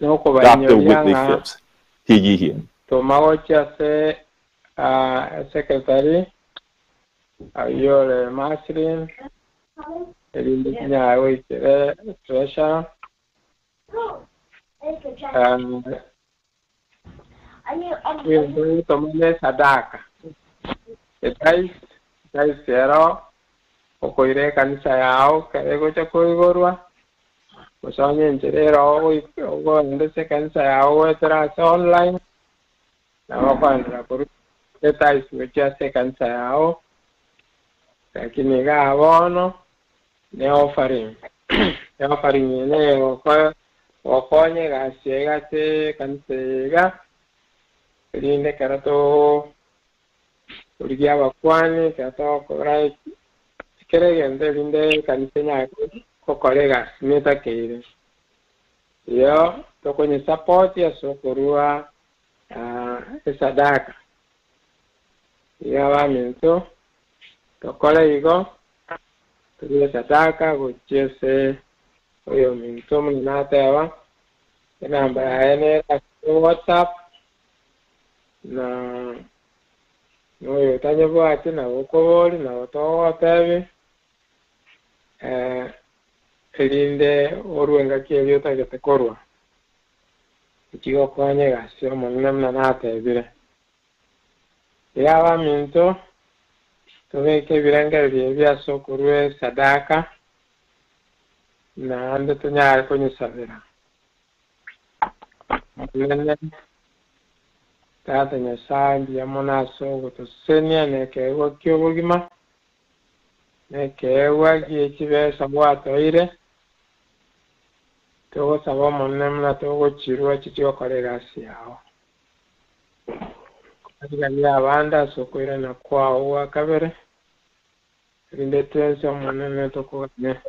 Nokobainyoria Whitley ng'a Phipps. Hear ye, hear. toma gochia ase secretary ayio ore Marceline erinde chinyare goikere treasurer. Tomone esadaka etithe etithe ero okoira ekanisa yao ekero egocha koigorwa gose onye enchera ero ogoenda ase ekanisa yao goetera ase online nabo okoendera korwa etithe gochia ase ekanisa yao lakini igaa bono ne offering e offering eye neye gokonya egasi iga ase ekanisa eye iga erinde ekero torigia abakwani ekero togokora ekero egento erinde ekanisa enyare gokora egasi netakeire. Iyo tokonyesupport ase okorwa esadaka. Igo abaminto tokore igo torue esadaka gochia ase oyominto buna nateba enamba yaye nere ase WhatsApp na noyo otanyebwati nabo okobori nabo togotebi erinde orwe engaki eria otagete korwa. Echigokonya egasi omonene buna natebire. Iga abaminto tobeke ebirengererio ebi ase okorwa esadaka naende tonyare konyesabera. Omonene Tata Nyasaye mbuya mono ase ogotosesenia na ekeegwa kia obogima na ekeegwa gie chibesa gwatoire togosaba omonene buna togochirwa chichi gokora egasi yao. Korigania abande ase okoirana kwao gwa kabere erinde twensi omonene tokogane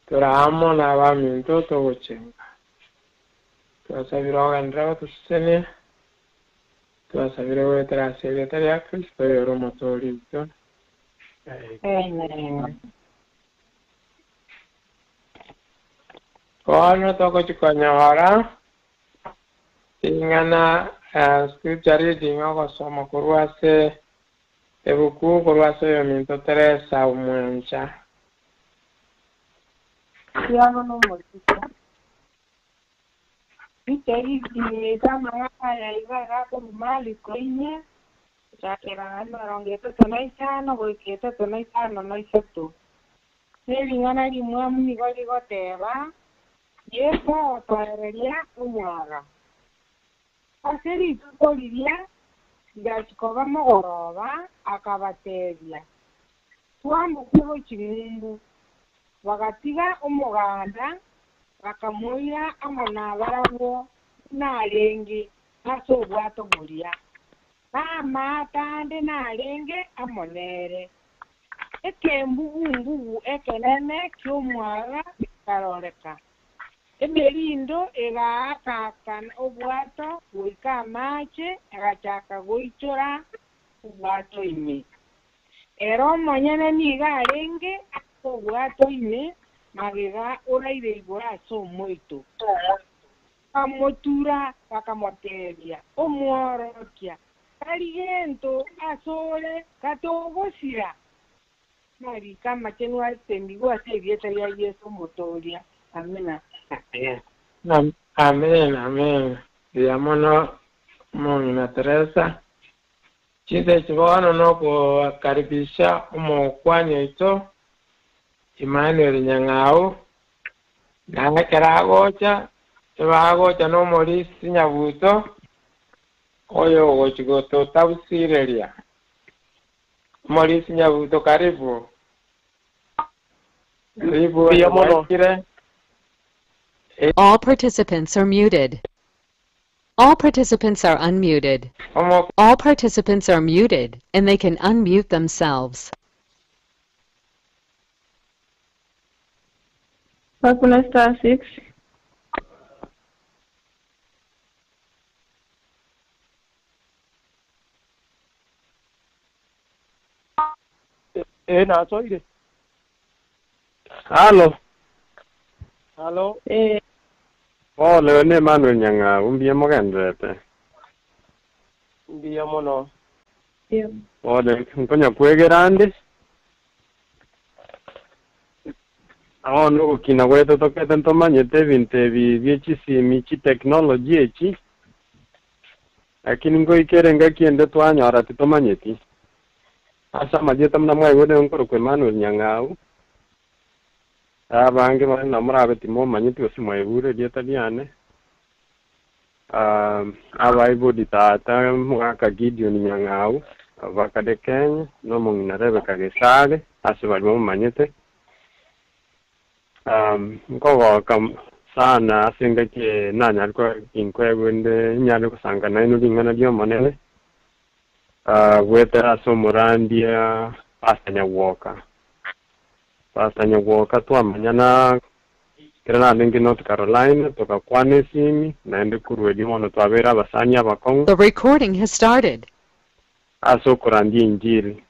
tore amo na abaminto togochenga. Twasabire ogenderere gotosesenia twasabire goetera ase erieta ria Kristo oyore omotoori oito. Amen. Bono togochi konyora ring'ana scripture reading ogosoma korwa ase ebuku korwa ase oyominto Teresa Omwencha. Tiago n'omorisia. Picha ime amang'ana aya iga agakorwa Mariko inye, gochakera 35 goika 35. Nering'ana rimwamu nigo rigoteba, Yeso ogotoereria omwaga. Ase rituko riria rigachia koba mogoroba, akabatebia, Twamboke gochia ng'umbu. Bagatiga omoganda, bakamoira amo nabarabwo buna arenge ase obwato boria, na amaato ande narenge amo nere. Ekembugu-mbugu ekenene ki'omwaga gekaroreka, emerindo egaaka-aka obwato goika amache agachaka goichora obwato ime. Ere omonyene nigo arenge ase obwato ime, magega oraire igoro ase omoito. Bakamotura, bakamotebia, Omworokia, tari gento asore gatogosira? Amariko amachenu asemigwe ase erieta ria Yeso Omotoria. Amina. Amen, amen. Mbuya mono omong'ina Teresa. Chinsa echi bono nokobakaribisha omokwani oito Emmanuel Nyang'au, na ekero agocha, ebagocha na omorisi Nyabuto, oyo ogochi gototabusireria. Omorisi Nyabuto karibu. Karibu Mbuya mono. gwaikire. All participants are muted. All participants are unmuted. All participants are muted and they can unmute themselves. Hakuna star six. Eh, nasoire. Halo. Halo. Eh. Oh, leo ne Emmanuel Nyang'au mbuya mogenderete. Mbuya mono. Ole nkonya kwegera ande. Bono ogokina gwaito tokete ntomanyete ebinto ebi bie chisimi chitechnology echi. Lakini ngoikere engaki ende twanyora titomanyeti. Ase amarieta buna mwaigure nkorokwa Emmanuel Nyang'au, abange bare namorabe timomanyeti gose mwaigure erieta riane. Abaibori tata omogaka Gideon Nyang'au, bakare Kenya, na omong'ina Rebecca Gesare, ase baria bamomanyete. Nkogoka sana ase engaki eye nanyare inkoegwa inde nyare gosanga nainwe ring'ana ri'Omonene, goetera ase omorandia Pastor Nyagwoka. Pastor Nyagwoka twamanyana ekero narenge North Carolina, togakwana esimi, naende korwa erio bono twabeire abasani abakong'u. The recording has started. Ase okorandia enchiri.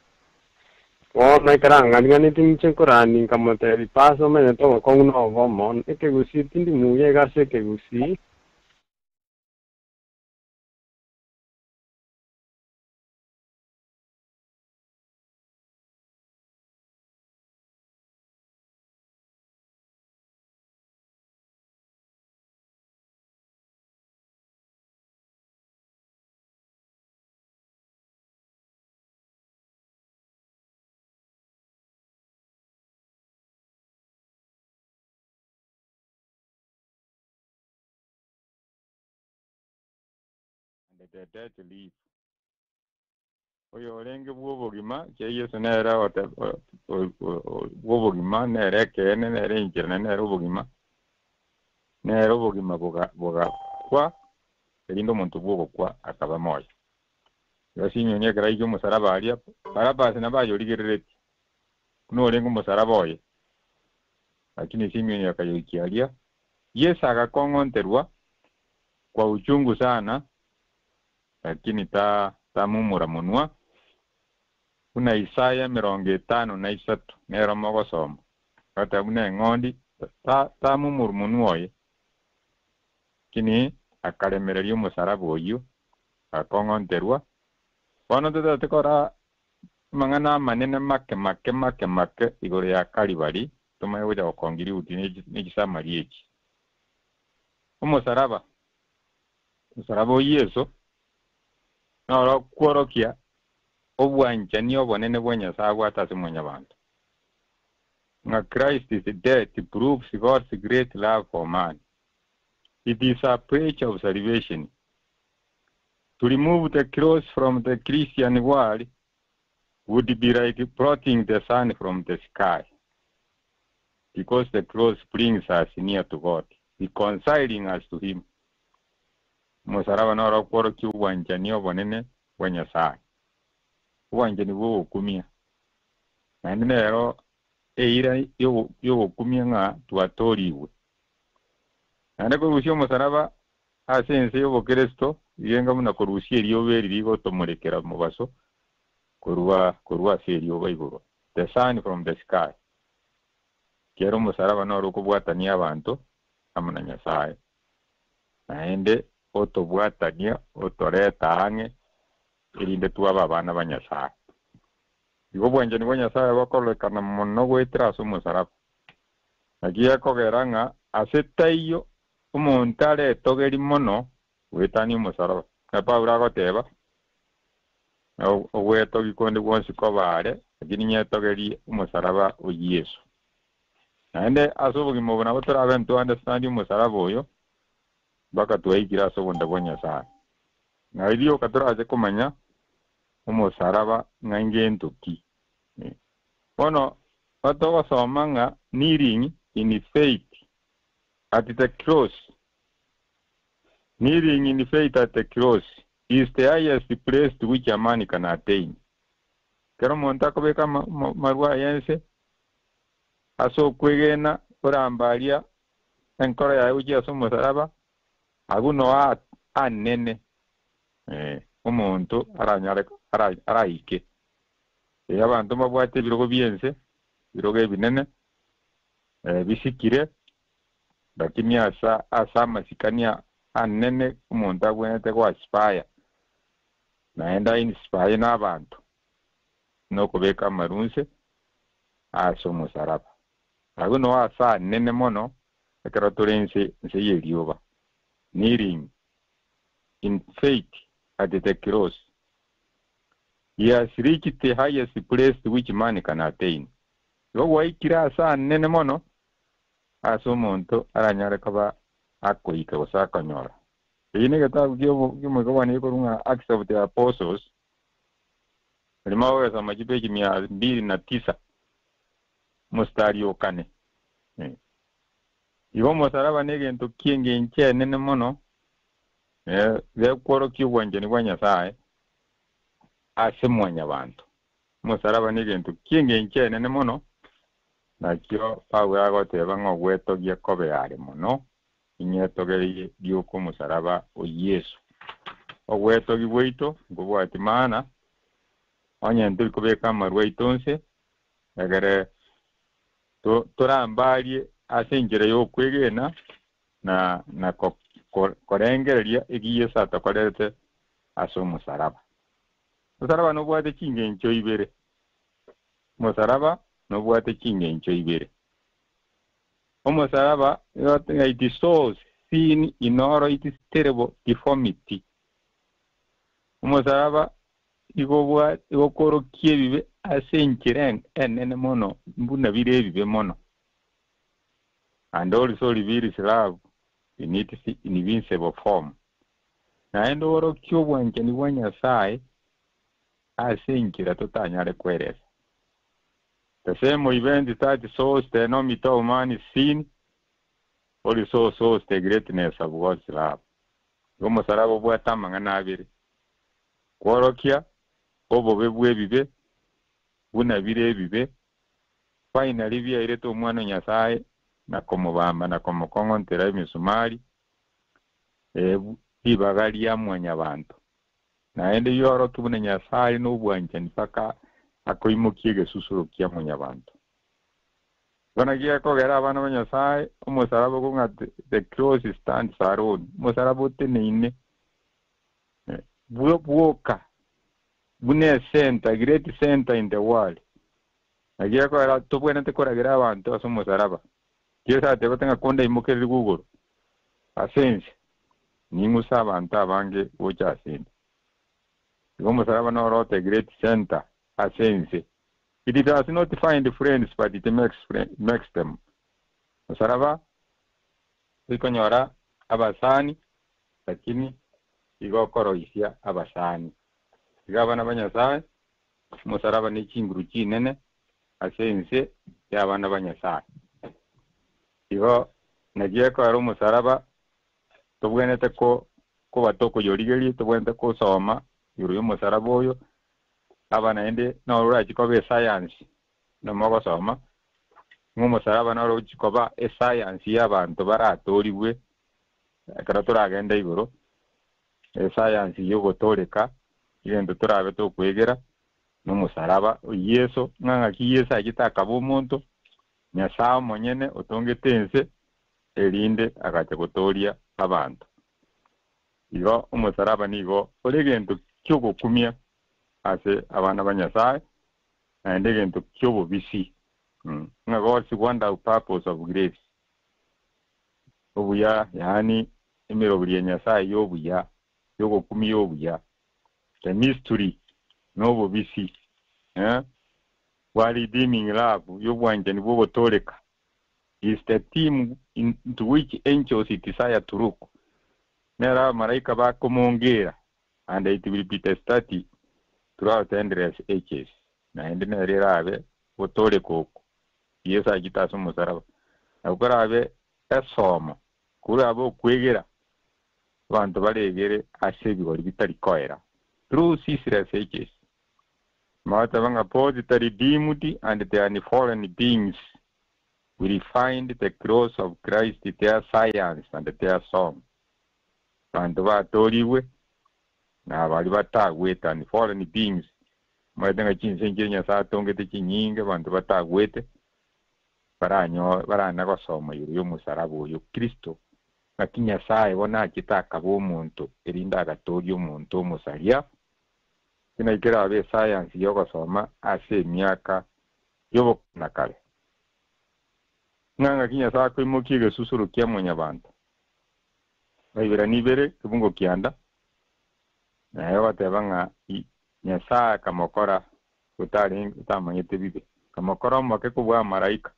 Bono ekero ang'ariganetie inche nkorani, nkamotebia, Pasa omanyete obokong'u nobomo, ekegusii tindi muya iga ase ekegusii. And the dead live. Oyorenge bw'obogima, ekiagera Yeso nere bw'obogima, nere ekeene, nere enchera, naende nere obogima, nere obogima bogakwa, erinde omonto bw'ogokwa akaba moyo. Igo Simioni ekero aikia omosaraba aria, Barabasi nabo ayorigereretie, buna orenge omosaraba oye. Lakini Simioni akayoikia aria, Yeso agakong'onterwa kwa uchungu sana, lakini tamumura monwa, buna Isaya 53 nero mogosoma, agateba buna eng'ondi tamumuru monwa oye, lakini akaremereria omosaraba oyio, agakong'onterwa. Bono totagete kora amang'ana amanene make make make make igoro ya Kalibari, tomanye gocha gokongia riuti ne chisamari echi. Omosaraba, omosaraba o Yeso, noro okworokia obwanchani obonene bwa Nyasae abwate ase mwanyabanto, ng'a Christ's death proves God's great love for man. It is a pledge of salvation. To remove the cross from the Christian world would be like blotting the sun from the sky, because the cross brings us near to God, reconciling us to Him. Omosaraba noro okworokia obwanchani obonene bwa Nyasae, obwanchani bw'ogokumia, naende nero eira y'ogokumia ng'a twatoorigwe. Naende korusia omosaraba ase ense y'obokeresito igenga buna korusia erioba eri rigotomorekera mobaso korwa korwa ase erioba igoro, the sun from the sky. Ekiagera omosaraba noro okobwatania abanto amo na Nyasae, naende otobwatania otoreta ang'e erinde twabe abana ba Nyasae. Igo obwanchani bwa Nyasae bokororekana mono goetera ase omosaraba. Naki gekogera ng'a ase taiyo omonto aretogeri mono goetania omosaraba. Buna Paulo agoteba, Ogwetogia konde gwonsi koba are, lakini nyetogerie omosaraba o Yeso. Naende ase obogima obo nabo torabe nto understand omosaraba oyo mpaka twaikire ase obonda bwa Nyasae. Na rioka torache komanya omosaraba ng'a ngento ki. Bono togosoma ng'a kneeling in faith at the cross, kneeling in faith at the cross is the highest place to which a man can attain. Ekero omonto akobeka amarwa aye ense ase okwegena orambaria enkoro yaye gochia ase omosaraba, agwo noo anene omonto aranyare araike. Abanto mbabwate ebirogo bi'ense, ebirogo ebinene, bisikire, lakini ase amasikani anene omonto agwenerete goaspire, naende ainspire nabanto, nokobeka amarunse ase omosaraba. Agwo noo ase anene mono ekero tore ense y'erioba. Kneeling in faith. at the cross. He has reached the highest place which man can attain. Igo gwaikire ase anene mono ase omonto aranyare koba akoika gose akonyora. Eyio negetabu ki'omoika bwane gekorwa ng'a Acts of the Apostles, erimo ogogesoma chipeji mia mbili na tisa, omositari o kane. Igo omosaraba negento ki'engencho enene mono, gekworokia obwanchani bwa Nyasae ase mwanyabanto. Omosaraba negento ki'engencho enene mono, nakio Paulo agoteba ng'a ogwetogia kobe are mono, inyetogerie rioka omosaraba o Yeso. Ogwetogia gwaito nkobwati maana, onye ntori kobeka amarwa aito nse, egere torambarie ase enchera y'okwegena na na korengereria eki Yeso atokorerete ase omosaraba. Omosaraba nobwate chingencho ibere. Omosaraba nobwate chingencho ibere. Omosaraba it shows sin in all its terrible deformity. Omosaraba igo igokorokia ebibe ase enchera enene mono buna bire ebibe mono. And also reveals love in its invincible form. Naende orokia obwanchani bwa Nyasae ase enchera totanyare kweresa. The same event that shows the enormity of man's sin also shows the greatness of God's love. Igo omosaraba obwate amang'ana abere, kworokia obobe bw'ebibe buna bire ebibe, finally biairete omwana o Nyasae na komobamba na komokong'ontera emisumari, ribaga ria mwanyabanto. Naende biorokia buna Nyasae na obwanchani mpaka akoimokia egesusuro kia mwanyabanto. Igo naki gekogera abana ba Nyasae omosaraba okong'a the cross stands alone, omosaraba oteneine bwoka buna ecenter, great center in the world. Naki gekogera tobwenerete koragera abanto ase omosaraba. Yeso atebete ng'a kondaimokererigwe igoro ase ense, ning'use abanto abange gocha ase ende. Igo omosaraba noro the great center ase ense. It does not find friends but it makes, makes them. Omosaraba toikonyora abasani lakini igo okoroisia abasani. Iga abana ba Nyasae, omosaraba ne chinguru chinene ase ense ya abana ba Nyasae. Igo naki ekoera omosaraba tobwenerete koba tokoyorigeria, tobwenerete kosoma igoro y'omosaraba oyo, aba naende noro orachi koba escience nomogosoma, ng'a omosaraba noro ochi koba escience y'abanto baratorigwe ekero toragenda igoro, escience y'ogotoreka, egento torabe tokwegera, n'omosaraba o Yeso, ng'a ng'aki Yeso achete akaba omonto, Nyasae omonyene otongete ense, erinde agacha gotoria abanto. Igo omosaraba nigo ore egento ki'ogokumia ase abana ba Nyasae, naende egento ki'obobisi. Ng'a God's wonderful purpose of grace. Obuya, yaani emeroberi ya Nyasae y'obuya, y'ogokumia obuya. The mystery, n'obobisi. Bwa redeeming love, y'obwanchani bw'ogotoreka, is the theme into which angels desire to look. Nero abamalaika bakomongera, and it will be the study throughout endless ages. Naende nero erabe gotoreka oko Yeso achete ase omosaraba. Nabo korabe esomo, korabe okwegera, abanto baregere ase ebigori bitari koera. Through ceaseless ages. Magoteba ng'a both the redeemed and the unfallen beings will find the cross of Christ their science and their song. Banto batorigwe na abari batagwete unfallen beings omanyete ng'a chinse nchire Nyasae atongete chinyinge abanto batagwete baranyo barana gosoma igoro y'omosaraba oyo Kristo ng'aki Nyasae bono achete akaba omonto erinde agatoria omonto omosaria kina kerabe escience y'ogosoma ase emiaka y'obokana kare. Ng'a ng'aki Nyasae akoimokia egesusuro kia mwanyabanto. Baibera nibere kebungo kianda. Naye ogoteba ng'a Nyasae akamokora otarenge otamanyete bibe, akamokora omoke kobua amaraika.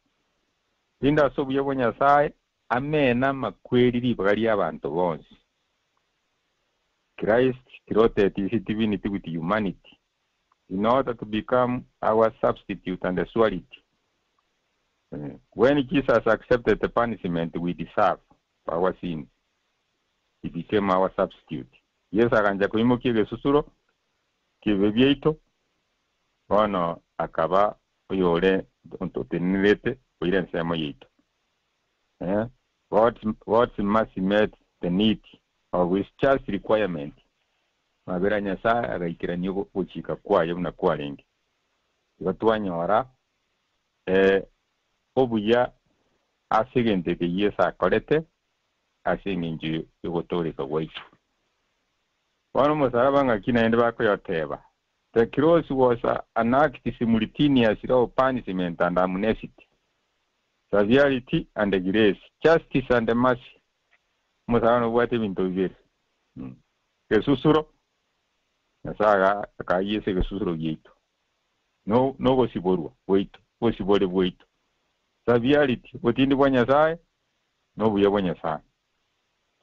Rinde ase obuya bwa Nyasae amene amakweri ribaga ri'abanto bonsi. Christ clothed his divinity with humanity in order to become our substitute and surety. When Jesus accepted the punishment we deserve for our sins, he became our substitute. Yeso agancha koimokia egesusuro ki'ebibe biaito, bono akaba oyore otenenerete koira ensemo yaito. God's mercy met the need of his just requirement. Amabera a Nyasae agaikerania ogochika kwaye buna kwarenge. Igo twanyora obuya ase egento eke Yeso akorete ase engencho y'ogotooreka gwaito. Bono omosaraba ng'aki naende bakoyoteba, The cross was an act simultaneously of punishment and amnesty, severity and grace, justice and mercy. Omosaraba nobwate ebinto bibere, egesusuro, Nyasae akaa Yeso egesusuro giaito, nogosiborwa gwaito, obosibore bwaito, severity, obotindi bwa Nyasae, na obuya bwa Nyasae,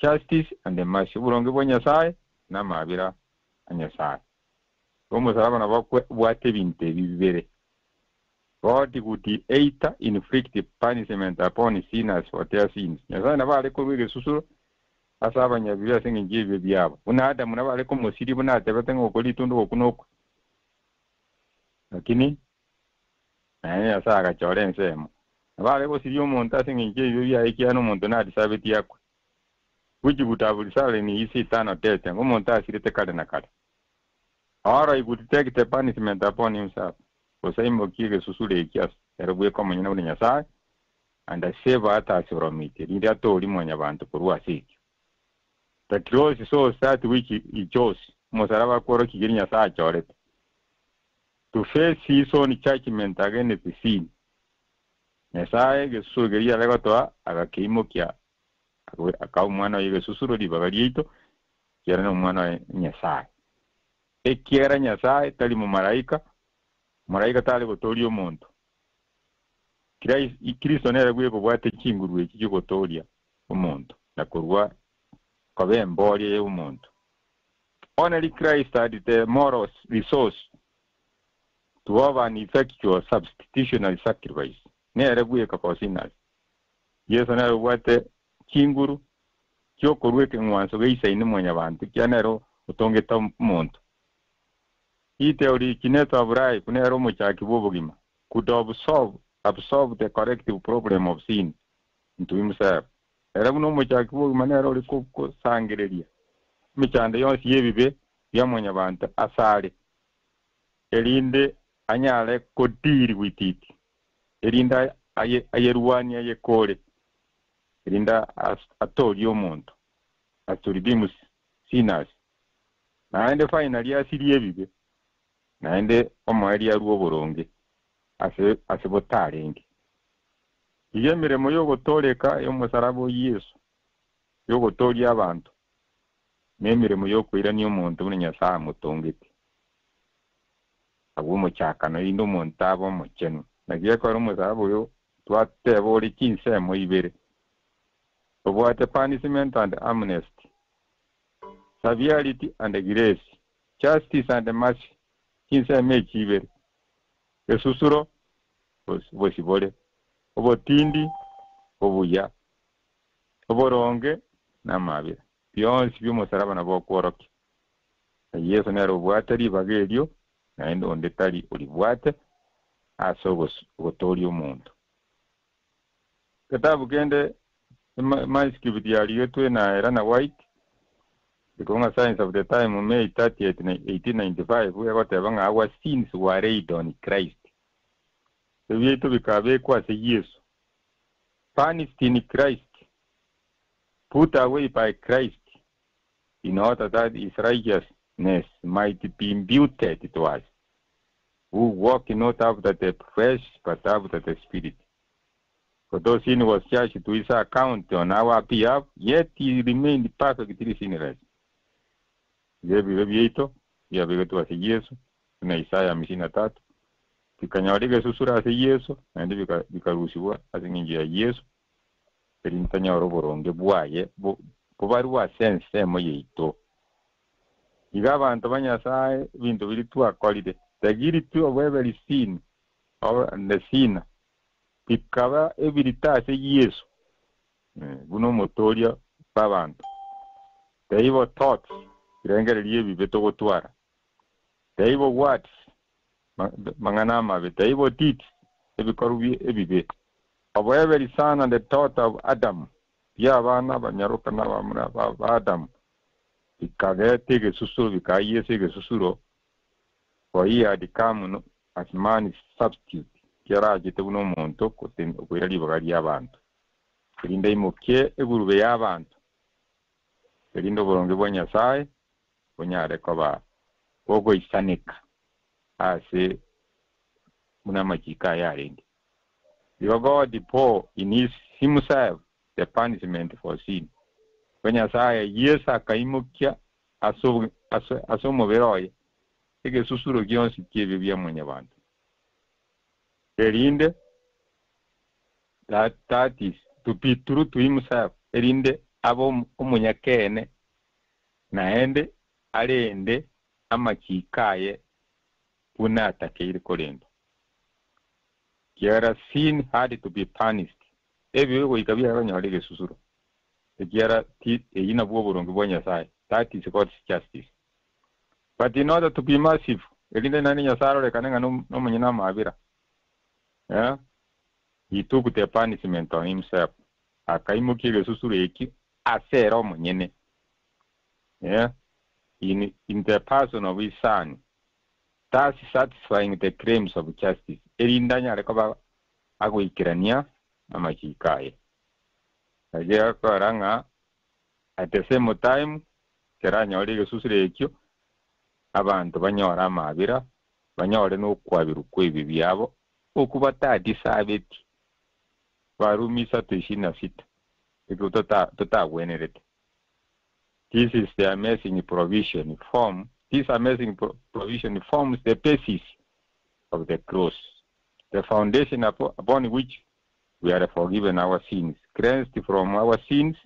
justice and mercy, oboronge bwa Nyasae, na amabera a Nyasae. Igo omosaraba nabo obwate ebinto ebi bibere. God could either inflict punishment upon sinners for their sins. Nyasae nabo are korua egesusuro ase abanyabibe ase engencho y'ebibe biabo. Buna Adamu nabo are komosiria buna atebete ng'a okore ritundo gokwa nokwe. Lakini naende Nyasae agachora ensemo. Nabo are gosiria omonto ase engencho y'ebibe biaye ekiagera omonto nadisabetie akwe. Which would have resulted in his eternal death, ng'a omonto asirete kare na kare. Or he could take the punishment upon himself, gose aimokie egesusuro ekio ase ere bweka omonyene buna Nyasae, and save others from it, erinde atoorie mwanyabanto korwa ase ekio. The cross shows that which he chose, omosaraba kworokia keria Nyasae achorete, to face his own judgment against sin. Nyasae egesusuro keria are gotoa agakeimokia akaa Omwana oye egesusuro ribaga riaito, ekiagera nomwana oye Nyasae. Ekiagera Nyasae tari momaraika, omaraika tare gotooria omonto. Kristo nere bweka obwate chinguru echi chi'ogotooria omonto na korua koba emboria y'omonto. Only Christ had the moral resource to offer an effectual substitutionary sacrifice. Nere bweka for sinners. Yeso nere obwate chinguru chi'okorua ekeng'wanso geisaine mwanyabanto, ekiagera nere otongete omonto. He the originator of life, nere omochaki bw'obogima, could absorb, absorb the collective problem of sin into himself. Ere buna omochaki bw'obogima nere ore gosangereria emechando yonsi y'ebibe bia mwanyabanto asare, erinde anyare ko deal with it, erinde ayerwanie ayekore, erinde atoorie omonto, as to redeem sinners. Naende finally asirie ebibe, naende omoerio arue oboronge ase ase botarenge. Iga emeremo y'ogotooreka y'omosaraba o Yeso, y'ogotooria abanto, nemeremo y'okoirania omonto buna Nyasae amotongete. Agwo omochakano, erinde omonto abe omochenu. Naki ekero omosaraba oyo twateba ore chinsemo ibere, obwate punishment and amnesty, severity and grace, justice and mercy, chinsemo echi ibere, esusuro, obosibore, obotindi, obuya, oboronge, na amabera, bionsi bi'omosaraba nabo okworokia. Na Yeso nere obwate ribaga erio, naende onde tari oribwate ase ogotooria omonto. Egetabu kende emanuscript yarigetwe na Elena White, ekorwa ng'a Signs of the Time, May 30, 1895, egoteba ng'a Our sins were laid on Christ. Ebibe biaito bikabekwa ase Yeso. Punished in Christ, put away by Christ, in order that his righteousness might be imputed to us, who walk not after the flesh, but after the Spirit. For though sin was charged to his account on our behalf, yet he remained perfectly sinless. Iga ebibe biaito biabegetwe ase Yeso, buna Isaya 53, bikanyora egesusuro ase Yeso, naende bikarusigwa ase eng'encho ya Yeso, erinde tonyore oboronge bwaye bobarwe ase ensemo yaito. Iga abanto ba Nyasae ebinto biria twakorire, the guilty of every sin and the sinner, bikaba ebirito ase Yeso, buna Omotooria bw'abanto. The evil thoughts, birengererio ebibe togotwara, the evil words, mang'ana amabe, the evil deeds, ebikorwa ebibe, of every son and daughter of Adam, bi'abana abanyaroka na abamura ba Adamu, bikageta egesusuro, bikaayia Yeso egesusuro, for he had come as man's substitute, ekiagera achete buna omonto okoira ribaga ri'abanto, erinde aimokie egurube y'abanto, erinde oboronge bwa Nyasae bonyare koba bogoisaneka ase buna amachiko aye arenge. Igo God bore in his himself the punishment for sin. Igo Nyasae Yeso akaimokia ase omobere oye egesusuro gionsi ki'ebibe bia mwanyabanto, erinde that is, to be true to himself, erinde abe omonyakeene naende arende amachiko aye buna atakeire korendwa. Ekiagera sin had to be punished, ebibe goika biare konyora egesusuro, ekiagera eyio nabwo oboronge bwa Nyasae, that is God's justice. But in order to be merciful, erinde naende Nyasae arorekane ng'a nomonyene amabera, he took the punishment on himself, akaimokia egesusuro ekio ase ere omonyene, in the person of his son, thus satisfying the claims of justice, erinde anyare koba agoikerania amachiko aye. Naki agakora ng'a at the same time ekero anyore egesusuro ekio, abanto banyore amabera, banyore nokwaberwa kw'ebibe biabo, okwo batadisabeti. Warumi isato ishirini na sita, ekio totagwenerete. This is the amazing provision form, this amazing provision forms the basis of the cross, the foundation upon which we are forgiven our sins, cleansed from our sins,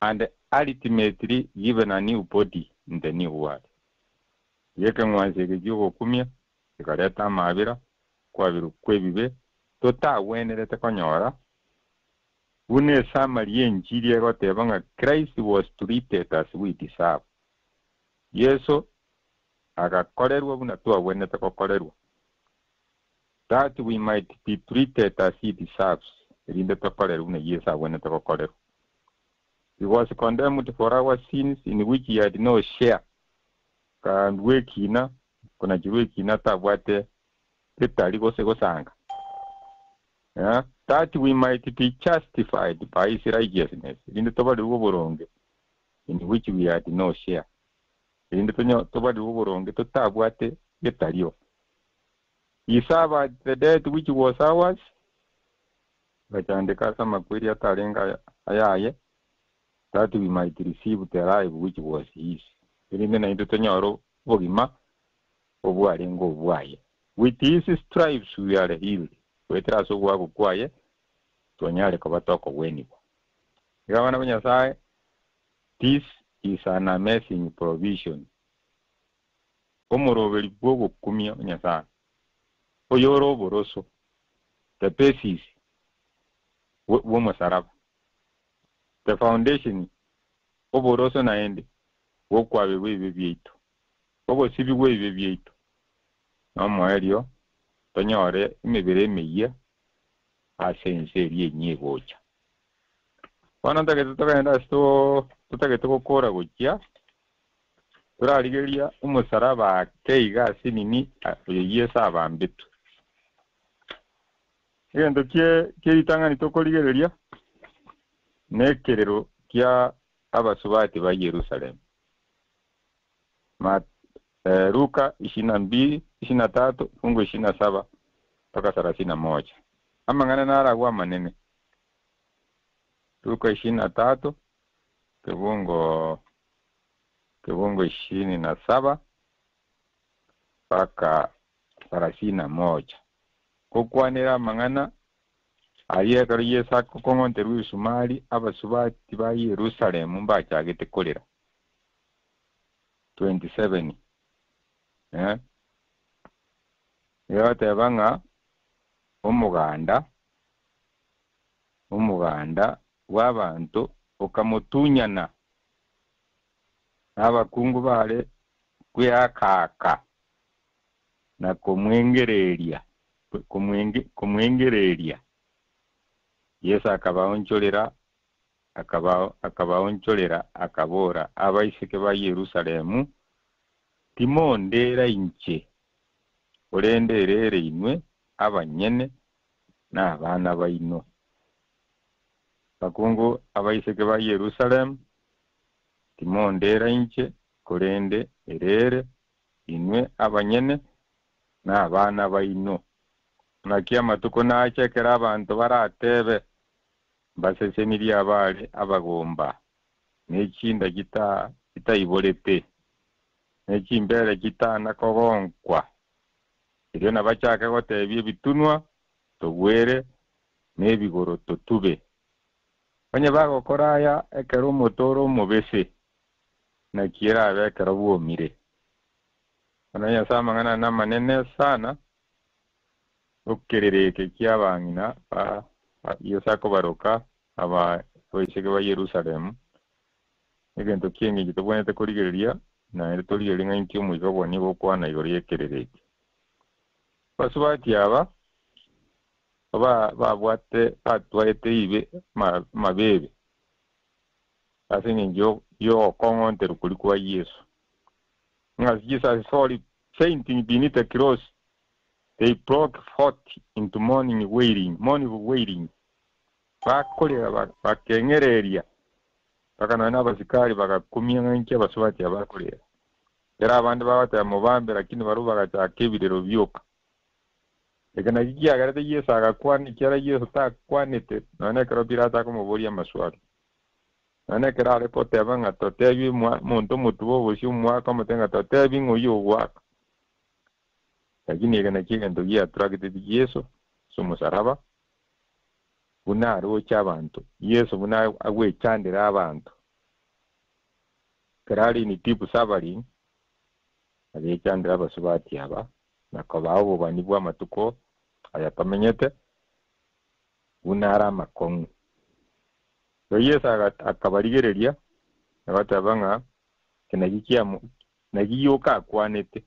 and ultimately given a new body in the new world. Iga ekeng'wanso eke ki'ogokumia gekareta amabera, okwaberwa kw'ebibe totagwenerete konyora, buna esummary y'enchiri egoteba ng'a Christ was treated as we deserve. Yeso agakorerwa buna twagwenerete gokorerwa, that we might be treated as he deserves, erinde tokorerwe buna Yeso agwenerete gokorerwa. He was condemned for our sins in which he had no share, akandua ekina, konachirwa ekina tabwate getari gose gosanga, that we might be justified by his righteousness, erinde tobarirwe oboronge, in which we had no share, erinde tobarirwe oboronge totabwate getario. He suffered the death which was ours, agachandeka ase amakweri atarenge ayaye, that we might receive the life which was his, erinde naintwe tonyore obogima obwarenge obwaye. With his stripes we are healed, goetera ase ogoakwa kwaye twanyare koba tokogwenigwa. Iga abana ba Nyasae, this is an amazing provision, omoroberi bw'ogokumia o Nyasae, oyore oboroso, the basis bw'omosaraba, the foundation, oboroso naende bw'okwaberwa ebibe biaito, ogosibigwa ebibe biaito, na omoerio tonyore emebere emeyia ase ense eria enyia egocha. Bono ntagete togende ase totagete gokora gochia, torarigereria omosaraba ake iga ase nini oyo Yeso abambetwe. Egento kie ritang'ani tokorigereria nekerero kia abasubati ba Yerusalemu. Luka 22, 23 fungu 27 mpaka 31. Amang'ana naragwa amanene. Luka 23 kebungo Kibungu 27 mpaka 31. Gokwanera amang'ana aria ekero Yeso akong'onterwa ebisumari, abasubati ba Yerusalemu mbachagete korera. 27 eh. Egoteba ng'a omoganda omoganda bw'abanto okamotunyana, na abakungu bare kweaka-aka na komwengereria komwengereria. Yeso akabaonchorera akabaonchorera, akabora, Abaiseke ba Yerusalemu, timondera inche, korende erere inwe abanyene na abana baino. Abakungu abaiseke ba Yerusalemu, timondera inche, korende erere inwe abanyene na abana baino. Naki amatuko nache ekero abanto baratebe, Mbasesenirie abare abagomba, ne chinda chitaiborete, ne chimbeere chitana kogonkwa. Erio nabachake gotebia ebitunwa, Togwere, na ebigoro, Totube. Onye bagokora aya ekero omote ore omobese, naki erabe ekero bwomire? Bono Nyasae amang'ana ane amanene sana, okerere eke ki'abang'ina ba Yeso akobaroka abaiseke ba Yerusalemu, egento ki'engencho tobwenerete korigereria, naende torigererie ng'a inki Omoika obwo nigo ogokwana igoro y'ekerero eke. Abasubati aba babwate batwarete ribe amabebe ase engencho y'ogokong'onterwa koria kwa Yeso. Ng'a Jesus saw fainting beneath the cross, they broke forth into mourning wailing, mournful wailing. Bakorera bakeng'ereria, mpaka nonya na abasikari bagakumia ng'a inki abasubati aba bakorera. Ekero abande bagoteba mobambe, lakini barabwo bagachaka ebirero bioka. Eke nakio kiagerete Yeso agakwana, ekiagera Yeso takwanete nonya ekero Pilato akomoboria amaswali. Nonya ekero are goteba ng'a totebie omonto omotuba obosio omoake, omotebie ng'a totebie ng'a oyio ogoaka. Lakini eke nakio egento giatracteti Yeso ase omosaraba, buna aroche abanto, Yeso buna agwechandera abanto. Ekero are in deep suffering, agechandera abasubati aba, na kobaa obobani bw'amatuko aya tomenyete, buna are amakong'u. Erio Yeso akabarigereria, agateba ng'a eke nakio kiamo naki gioka akwanete,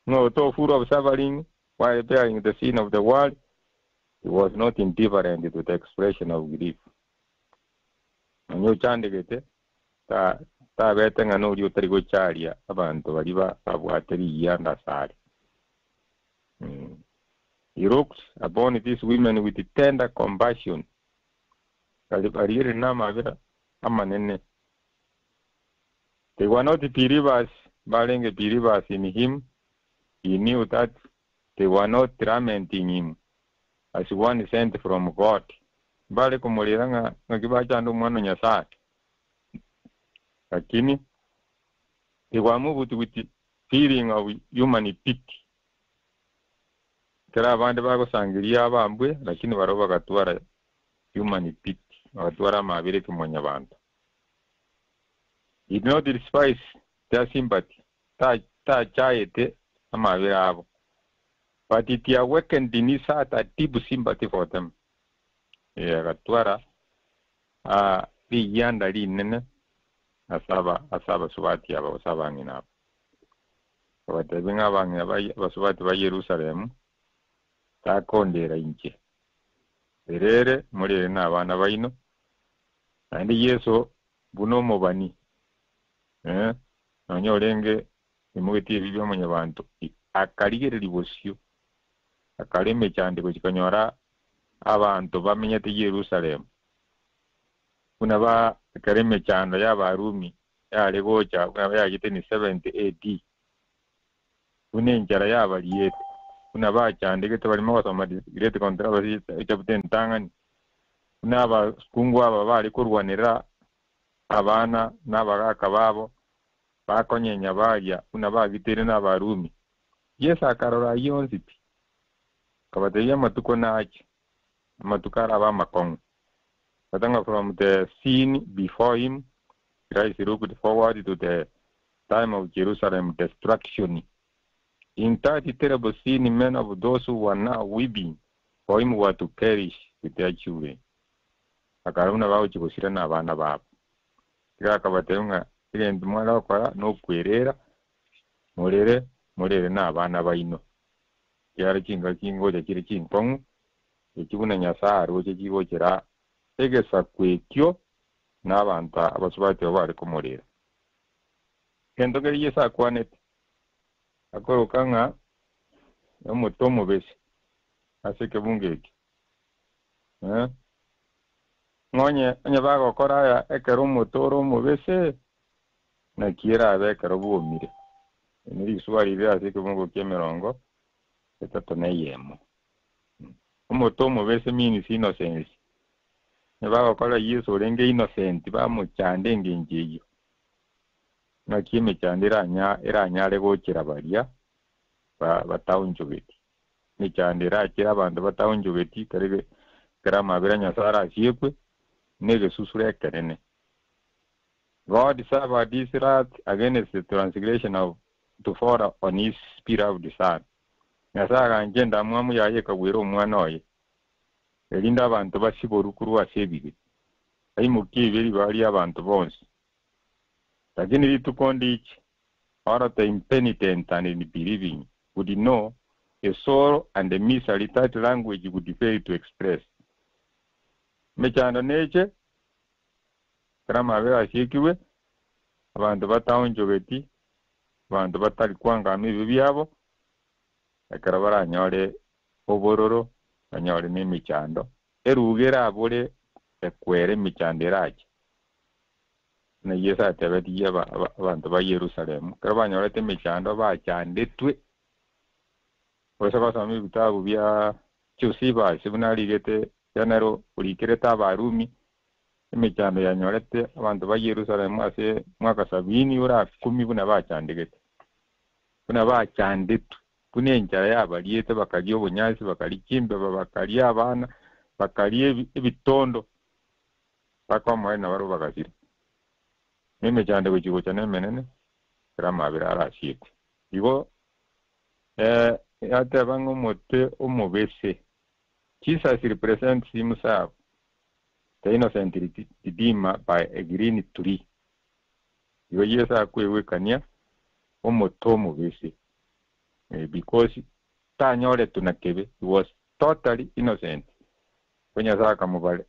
ng'a although full of suffering while bearing the sin of the world, he was not indifferent to the expression of grief. Nonya ochandegete, ta tabete ng'a noria otari gocharia abanto baria babwate riyianda asare. He looked upon these women with tender compassion. Barigereria namabera amanene. They were not believers, mbarenge believers in him, he knew that they were not lamenting him as one sent from God. Mbare komorera ng'a ng'aki bachande Omwana o Nyasae. Lakini they were moved with feeling of human pity. Ekero abande bagosangeria abambwe, lakini barabwo bagatwara human pity, bagatwara amabera ekemwanyabanto. He did not despise their sympathy, tachaete amabera abo, but it awakened in his heart a deep sympathy for them. Ee, agatwara rigianda rinene ase ase abasubati aba gose abang'ina aba. Akabatebia ng'a abang'ina ba abasubati ba Yerusalemu, takondera inche, erere morere nabana baino, naende Yeso buna omobani, eh, nonya orenge oimogetie ebibe bia mwanyabanto, akarigereria bosio, akara emechando gochia konyora abanto bamenyete Yerusalemu, buna ba ekero emechando y'Abarumi yare gocha buna yachete in 70 AD, buna enchara yabariete, buna bachandegete barimo gosoma The Great Controversy echapter entang'ani, buna abakungu aba bare korwanerera abana na abagaka babo. Bakonyenya baria buna bagiteire n'Abarumi. Yeso akarora ayio onsi pi, akabatebia amatuko nache, amatuko arabe amakong'u. Batanga from the scene before him, Christ looked forward to the time of Jerusalem destruction. In that terrible scene, many of those who were now weeping for him were to perish with their children. Akarora buna bagochia gosira nabana babo. Iga akabatebia ng'a egento mware gokora nokwerera, morere, morere nabana baino. Ekiagera chingaki ngocha chire chinkong'u, echi buna Nyasae aroche chigochera egesaku ekio na abanto abasubati abwo bare komorera. Egento keria Yeso akwanete, akoroka ng'a omote omobese ase ekebungo ekio. Eh, ng'a onye onye bagokora aya ekero omote ore omobese, naki erabe ekero bwomire? Eri neriswali rire ase ekebungo ki'emerongo etato na eyemo. Omote omobese means innocence. Onye bagokora Yeso orenge innocent bamochande engencho eyio, Naki emechando eranyare gochera baria bataonchogeti? Emechando erachere abanto bataonchogeti ekero amabera a Nyasae arasiekwe negesusuro ekenene. God suffered his wrath against the transgression of to fall on his beloved Son. Nyasae agancha endamwamu yaye ekagwera Omwana oye, erinde abanto basiborwe korwa ase ebibe, aimokie ebibe ribaga ri'abanto bonsi. Lakini rituko ndiche, all the impenitent and unbelieving would know a sorrow and a misery that language would fail to express. Emechando neche, ekero amabera asiekigwe, abanto bataonchogeti, abanto batari kwangama ebibe biabo, ekero baranyore obororo, banyore nemechando, eruga erabore ekwere emechando erache. Buna Yeso atebetie abanto ba Yerusalemu, ekero banyorete emechando bachandetwe, gose gosoma ebitabu bia Josephus buna arigete General orikerete Abarumi, emechando yanyorete abanto ba Yerusalemu ase mwaka sabini ore kumi buna bachandegete, buna bachandetwe, buna enchara yabariete bakaria obonyansi, bakaria chimbeba, bakaria abana, bakaria ebitondo. Mpaka omoerio nabarabwo bagasira, na emechando egochia gocha nemenene, ekero amabera arasiekwe. Igo yateba ng'a omote omobese, Jesus represents himself, the innocent redeemer by a green tree. Igo Yeso akwegwekania omote omobese, because tanyoretwe na kebe, he was totally innocent. Ko Nyasae akamobare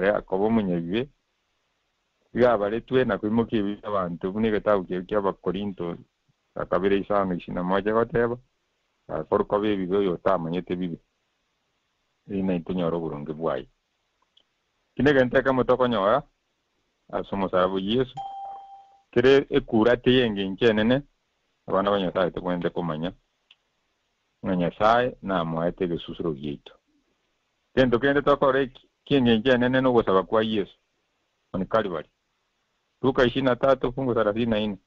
akoba omonyabibe, iga abaretwe na koimokia ebibe bi'abanto, buna egetabu keria ki'Abakorinto gakabere isano isini na moja egoteba, Agakorwa koba ebibe oyotamanyete bibe, erinde naintwe tonyore oboronge bwaye. Eki negento ekemo tokonyora ase omosalaba o Yeso, kere ekurati y'engencho enene abana ba Nyasae tobwenerete komanya. Ng'a Nyasae namoete egesusuro giaito. Gento kende tokora ki'engencho enene nogosaba kwa Yeso on Calvary. Luka ishirini na tatu fungu thelathini na ine.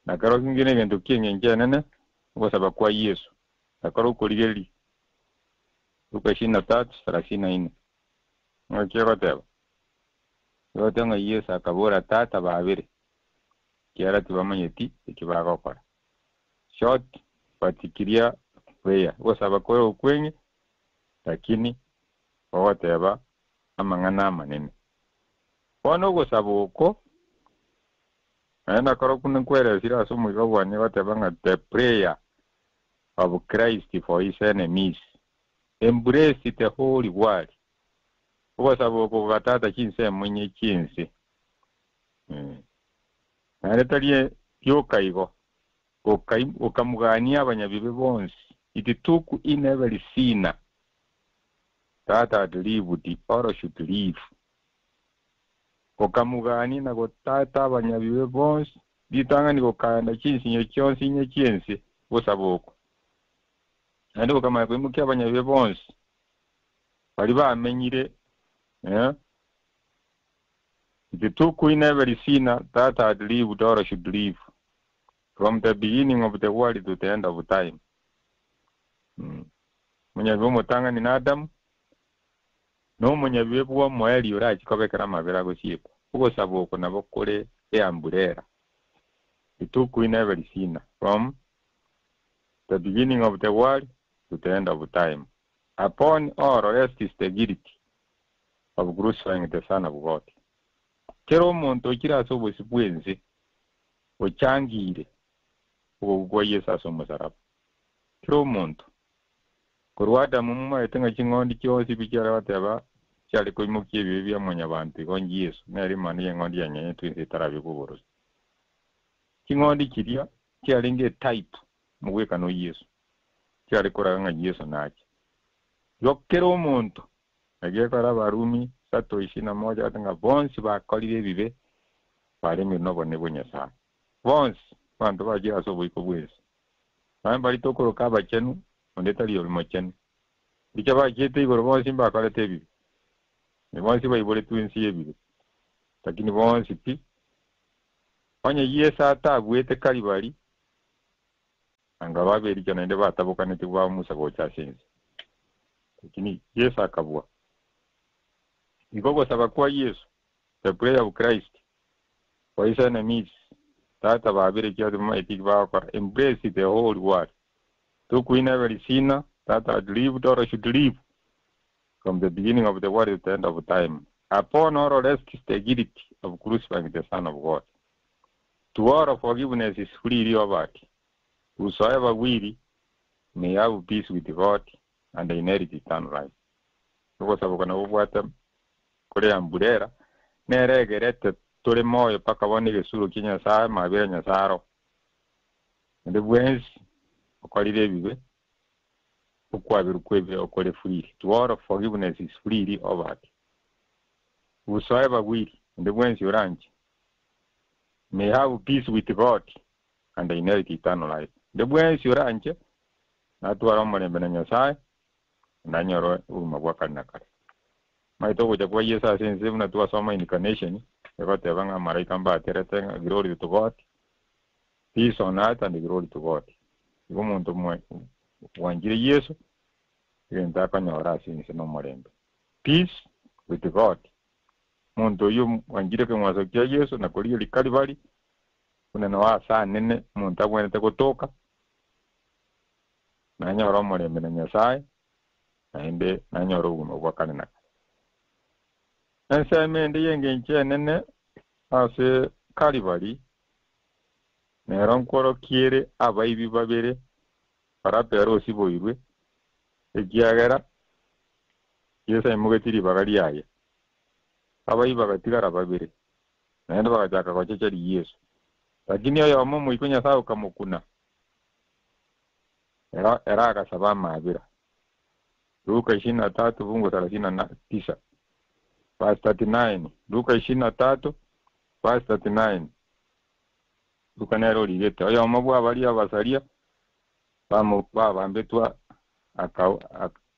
Na kero kinge negento ki'engencho enene ogosaba kwa Yeso, na kore okorigereria. Luka ishirini na tatu thelathini na ine. Ng'aki egoteba? Egoteba ng'a Yeso akabora, Tata babere, ekiagera tibamanyeti eki bagokora. Short but clear prayer, ogosaba kore okweng'e lakini gogoteba amang'ana amanene. Bono ogosaba oko naende nakorokwo nkweresire ase omoika bwane goteba ng'a the prayer of Christ for his enemies embraced the whole world. Ogosaba oko gogatata chinsemo inye chi'ense. Naende tari rioka igo, gokamugania abanyabibe bonsi, it took in every sinner that had lived or should live. Gokamugania na gotata abanyabibe bonsi, ritang'ani gokaenda chinsinyo chionsi inye chi'ense, gosaba oko. Naende gokamanya koimokia abanyabibe bonsi baria bamenyire, eh. It took in every sinner that had lived or should live, from the beginning of the world to the end of time. Omonyabibe omotang'ani na Adamu, na omonyabibe bw'omoerio orachie kobekera amabera agosiekwa. Ogosaba oko nabo kore eamburera. It took in every sinner, from the beginning of the world to the end of time. Upon all rests the guilt of crucifying the Son of God. Kera omonto ochire ase obosio bw'ense ochangiire ogokwa kwa Yeso ase omosaraba. Kera omonto. Korwa Adamu momaete ng'a ching'ondi chionsi pi chiare goteba chiare koimokia ebibe bia mwanyabanto igo Yeso nere Emanwa y'eng'ondi yanyenyetwe ense etarabekwa oboroso. Ching'ondi chiria chiarenge etype omogwekano o Yeso, chiare koraga ng'a Yeso nache. Igo kera omonto, naki ekora Abarumi isato isini na moja bagoteba ng'a bonsi bakorire ebibe baremirwe nobonene bwa Nyasae. Bonsi abanto bachire ase oboiko bw'ense, naende mbaria tokoroka abachenu, onde tari ore mochenu. Riria bachiete igoro bonsi mbakorete ebibe, ne bonsi baiboretwe ense y'ebibe, lakini bonsi pi, onye Yeso atabuete Kalibari, anga baberichia naende batabokanetigwe ba Musa gocha ase ense. Lakini Yeso akabua. Igo ogosaba kwa Yeso, the prayer of Christ, for his enemies, Tata baberekia ase bamaete eki bagokora, embrace the whole world, to win every sinner that had lived or should live from the beginning of the world to the end of time. Upon all rests the guilt of crucifying the Son of God. To all forgiveness is freely offered. Whosoever will may have peace with God and inherit eternal life. Ogosaba oko nabo obwate kore amburera, nere egerete tore moyo mpaka bono egesuro kia Nyasae, amabera ya Nyasae aro. Onde bwensi okorire ebibe, okwaberwa kw'ebibe okore freely. To all forgiveness is freely offered. Whosoever will, onde bwensi oranche, may have peace with God and inherit eternal life. Onde bwensi oranche, natware omorembe na Nyasae, naende anyore obogima bwa kare na kare. Omanyete ogocha kwa Yeso ase ense buna twasoma incarnation, egoteba ng'a amaraika mbaterete ng'a glory to God, peace on earth and glory to God. Igo omonto bwanchire Yeso, egento akonyora ase ense nomorembe. Peace with God. Omonto oyio bwanchire ekeng'wanso kia Yeso na korigereria Kalvari, buna noo ase anene omonto abwenerete gotoka, nanyore omorembe na Nyasae, naende nanyore obogima bwa kare na kare. Ensemo ende y'engencho enene ase Kalvari nero nkworokiere abaibi babere barabere osiboirwe, ekiagera Yeso aimogetie ribaga riaye. Abaibi bagatigara babere, naende bagachaka gochecheria Yeso. Lakini oyomo omoika o Nyasae okamokuna, ere ere agasaba amabera. Luka ishirini na tatu fungu thelathini na tisa verse 39. Luka ishirini na tatu verse 39. Luka nere origete oyomo bw'abaria abasaria babambetwe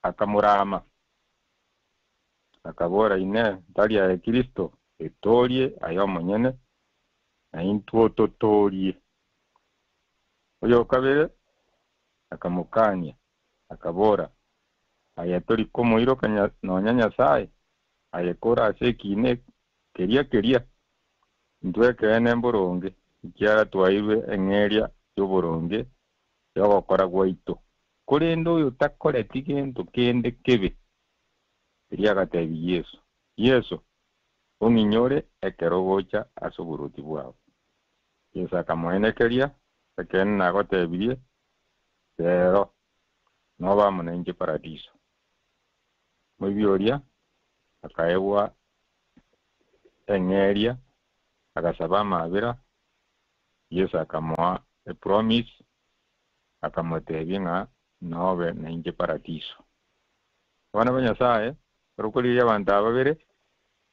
akamorama, akabora, Inee, ntari aye Kristo? Etorie aye omonyene, na intwe ototorie. Oyokabere akamokania, akabora, Aye tori komoiroka nonya Nyasae, aye kore ase ekiina keria keria? Intwe ekeene mboronge, ekiagera twaeirwe eng'eria y'oboronge y'ogokora gwaito. Korende oyotakoreti gento kende kebe, erio agatebia Yeso, Yeso, ong'inyore ekero ogocha ase oboruoti bwao. Yeso akamoenekeria, Ekeene nagotebirie, rero nobe amo nainche Paradiso. Omoibi oria akaegwa eng'eria, agasaba amabera, Yeso akamoa epromise, akamotebia ng'a nobe nainche Paradiso. Abana ba Nyasae, barokorigereria abanto aba babere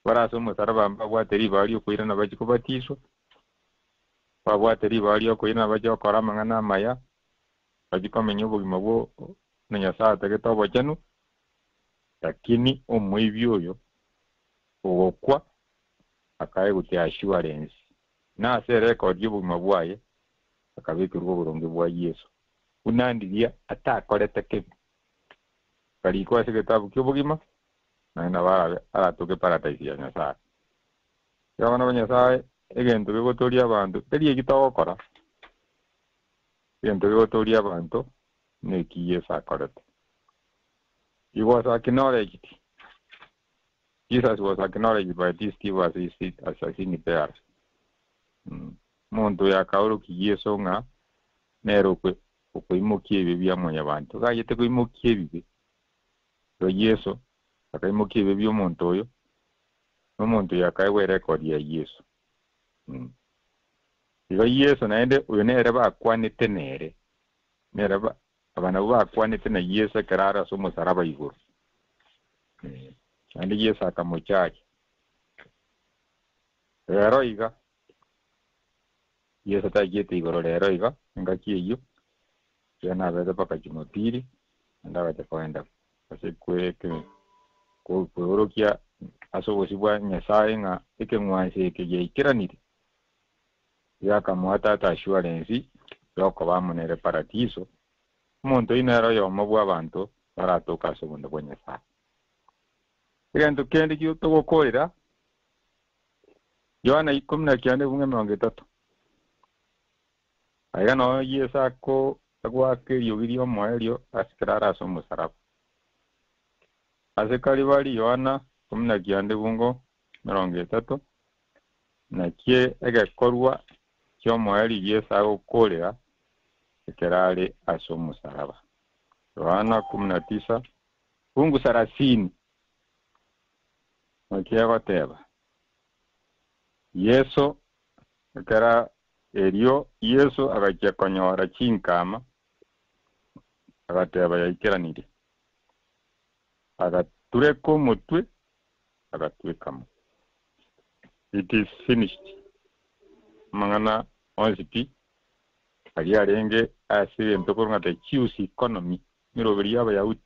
bare ase omosaraba mbabwate ribaga ri'okoirana bachie kobatiswa, babwate ribaga ri'okoirana bachie gokora amang'ana amaya, bachie komenya obogima bwo na Nyasae atagete obochenu, lakini omoibi oyo ogokwa. Akaegwa the assurance, na ase erecord y'obogima bwaye akabekerwa oboronge bwa Yeso, buna ndiria atakorete kebe. Akarikwa ase egetabu ki'obogima, naende nabo arabe aratoke paradise ya Nyasae. Igo abana ba Nyasae, egento gegotoria abanto teri eki togokora, egento gegotoria abanto neki Yeso akorete. He was acknowledged. Jesus was acknowledged by these people as his, as a sin bearer. Omonto oyo akaorokia Yeso ng'a nere okwe okoimokia ebibe bia mwanyabanto. Gachete koimokia ebibe, igo Yeso akaimokia ebibe bi'omonto oyo, na omonto oyo akaegwa erecord ya Yeso. Igo Yeso naende oyo nere bakwanete nere, nere ba aba nabwo bakwanete na Yeso ekero are ase omosaraba igoro. Naende Yeso akamocharia. Rero iga, Yeso tachiete igoro rero iga, engaki eyio, ekiagera nabete mpaka Jumapili, naende agacha kogenda ase kwe kweorokia ase obosio bwa Nyasae ng'a ekeng'wanso eke giaikeranire. Igo akamoa Tata assurance yokoba amo nere paradiso, omonto oyio nere oyomo bw'abanto baratoke ase obonda bwa Nyasae. Egento kende togokorera, Yohana ikomi na kianda ebungo emerongo etato. Aiga noo Yeso agoaka eriogi ri'omoerio ase ekero are ase omosaraba. Ase Kalibari Yohana ikomi na kianda ebungo emerongo etato, naki egekorwa ki'omoerio Yeso agokorera ekero are ase omosaraba. Yohana kumi na tisa fungu sarasini, naki egoteba, Yeso ekero erio Yeso agachia konyora chinkama, agateba yaikeranire. Agatureka omotwe, agatwekamo. It is finished. Amang'ana onsi pi aria arenge ase egento korwa ng'a the Jews economy, emeroberi y'Abayahudi,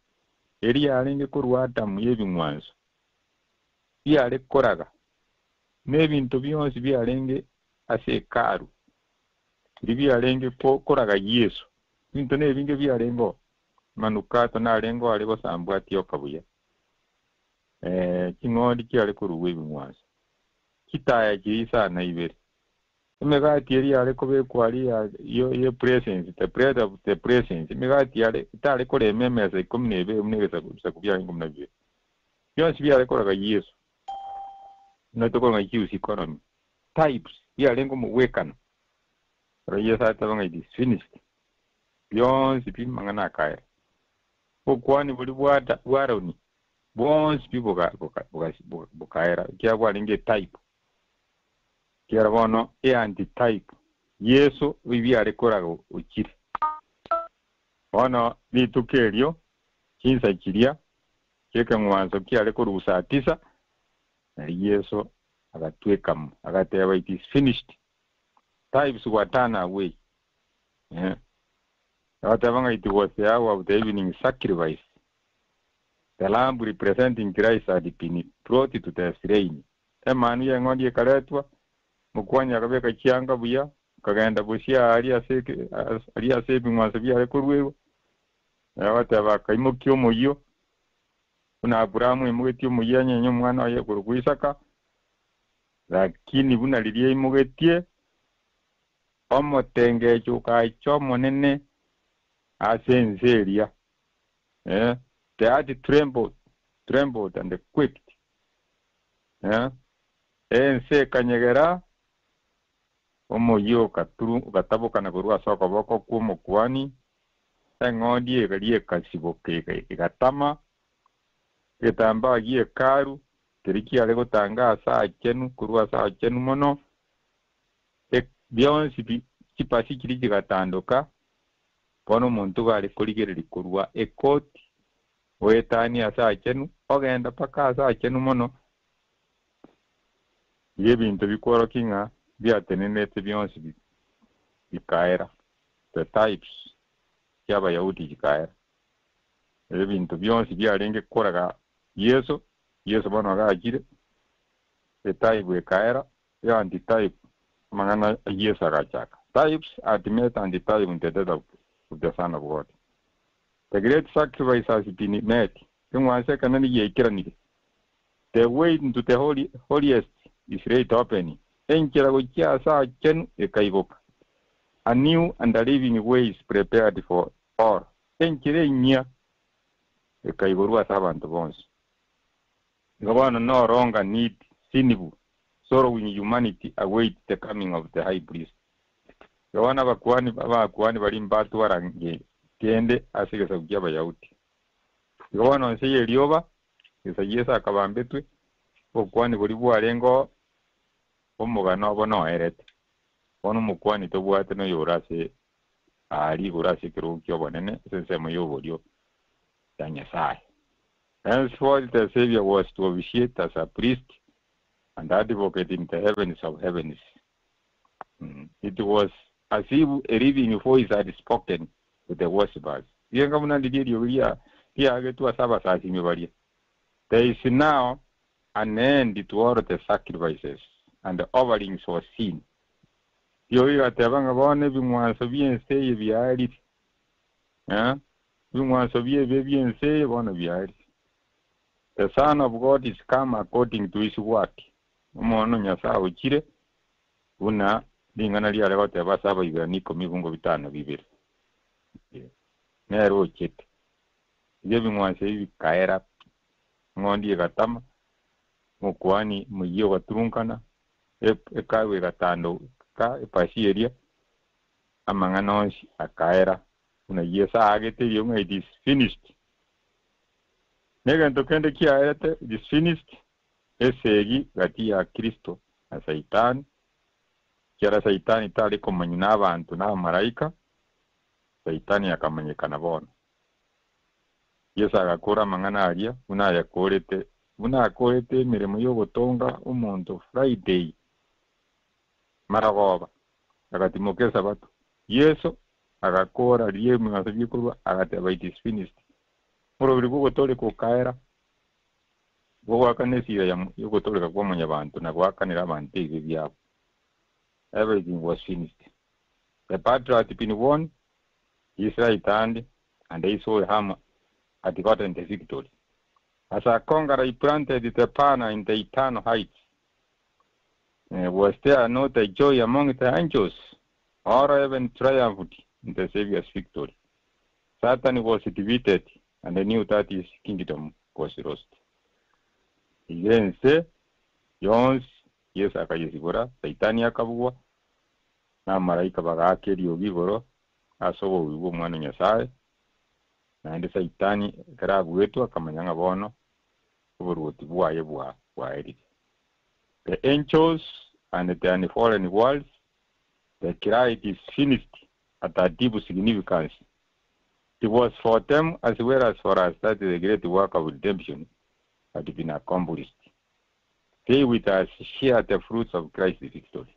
eria yarenge korwa Adamu y'ebing'wanso, biare koraga, na ebinto bionsi biarenge ase Hekalu, biria biarenge koraga Yeso, ebinto nebinge biarenge oo, amanukato narenge oo are gosambwa atioka buya, ching'ondi chiare korugwa ebing'wanso, chitaya chiria isano na ibere, emegati eria yare kobekwa aria ye presence, the bread of the presence, emegati yare etare korema emesa ikomi na ebere buna egesaku ebisaku biarenge ikomi na bibere. Bionsi biare koraga Yeso. Buna tokorora ng'a Jews economy, types, biarenge omogwekano. Ekero Yeso ateba ng'a it is finished, bionsi pi amang'ana akaera. Obokuani boria bwa bwa Aroni bwonsi pi boka boka bokaera, ekiagera bwarenge etype. Ekiagera bono eantitype, Yeso ebi are koraga ochire. Bono rituko erio, chinsa chiria chi'ekeng'wanso kiare korwa saa tisa, nario Yeso agatwekamo, agateba, It is finished. Types were turned away. Eh. Agateba ng'a it was the hour of the evening sacrifice. The lamb representing Christ had been brought to the slain. Emanu y'eng'ondi ekaretwa, omokuani akabeka chianga buya, akagenda bosio aaria ase aria ase ebing'wanso biare koruegwa, naye agateba akaimokia omoyio, buna Aburaamu aimogetie omoyio anyenye omwana oye okorokwa Isaka, lakini buna riria aimogetie, omotengecho ogacha omonene ase ense eria, eh, the earth trembled, trembled and quaked. Eh, ense ekanyegera, omoyio ogatabokana korwa ase okoboko kw'omokuani, eng'ondi eria ekasiboka egatama, egetambaa gi'Hekalu keria kiare gotanga aase aachenu korwa aase aachenu mono, bionsi pi chipasi chiria chigatandoka, bono omonto igo are korigereria korwa ekoti goetania aase aachenu, ogenda mpaka aase aachenu mono. Igo ebinto bikworokia ng'a biatenenete bionsi bikaera, the types chi'Abayahudi chikaera. Ebinto bionsi biarenge koraga Yeso, Yeso bono agachire, Etype ekaera, ya antitype, amang'ana a Yeso agachaka. Types had met antitype in the death of the Son of God. The great sacrifice has been made, ekeng'wanso ekenene giaikeranire. The way into the holy, holiest is laid open, enchera gochia ase aachenu ekaigoka. A new and a living way is prepared for all, enchera enyia ekaigorwa ase abanto bonsi. Igo bono no longer need sinful, sorrowing humanity await the coming of the high priest. Igo bono abakuani abakuani baria mbatwara kende ase egesaku ki'Abayahudi. Igo bono inse y'erioba, gesa Yeso akabambetwe, obokuani boria bwarengeo omogano obo noerete. Bono omokuani tobwate noyore ase aaria igoro ase ekerogo ki'obonene ase ensemo y'oborio ya Nyasae. Henceforth the Saviour was to officiate as a priest and advocate in the heavens of heavens. It was as if a living voice had spoken to the worshippers. Rigenga buna ndiria eriogi ria riagetwe ase abasasimi baria. There is now an end to all the sacrifices and offerings for sin. Riogi rigateba ng'a bono ebing'wanso bi'ense eye biarire. Eh, ebing'wanso bi'ebibe bi'ense eye bono biarire. The Son of God is come according to his word. Omwana o Nyasae ochire buna ring'ana riare goteba ase Abaibirania ikomi ebungo bitano na bibere. Nere ochete. Igo ebing'wanso ebi bikaera pi. Eng'ondi egatama, omokuani omoyia ogaturunkana, ekaru egatandoka epasi eria, amang'ana onsi akaera, buna Yeso aagete erio ng'a it is finished. Negento kende kiaerete, it is finished, esegi gati ya Kristo na Saitani, ekiagera Saitani tari komanywa nabanto na abamalaika, Saitani akamanyekana bono. Yeso agakora amang'ana aria buna ayakorete, buna akorete emeremo y'ogotonga omonto Friday marogoba, agatimoka Esabato. Yeso agakora riria ebing'wanso bikorwa, agateba, It is finished. Omoroberi bw'ogotooreka okaera, bw'ogoakana esira y'ogotooreka kwa mwanyabanto na goakanera abanto ebibe biabo. Everything was finished. The battle had been won, his right hand and his whole arm had gotten the victory. As a conqueror he planted the banner in the eternal heights. Was there not a joy among the angels? All heaven triumphed in the Savior's victory. Satan was defeated and knew that his kingdom was lost. Iga ense yonsi Yeso akayesibora, Saitani akabugwa, na abamalaika bagaaka eriogi igoro ase obobui bw'Omwana o Nyasae, naende Saitani ekero abuetwe akamanya ng'a bono oboruoti bwaye bwaerire. The angels and the unfallen worlds, the cry it is finished at a deep significance. It was for them as well as for us that the great work of redemption had been accomplished. They with us share the fruits of Christ's victory.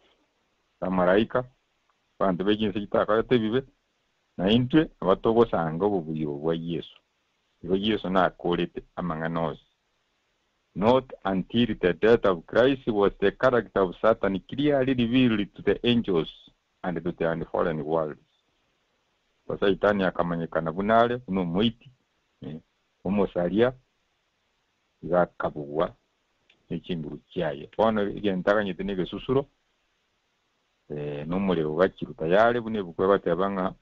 Abamalaika, abanto be chinse chitakorete ebibe, na intwe nabo togosanga obobuya obo bwa Yeso. Igo Yeso nakorete amang'ana onsi. Not until the death of Christ was the character of Satan clearly revealed to the angels and to the unfallen worlds. Igo Saitani akamanyekana buna are, buna omoiti, omosaria, igo akabugwa ne chinguru chiaye. Bono egento aganyete negesusuro, na omorero ogachirwa tayare, buna ebuku egoteba ng'a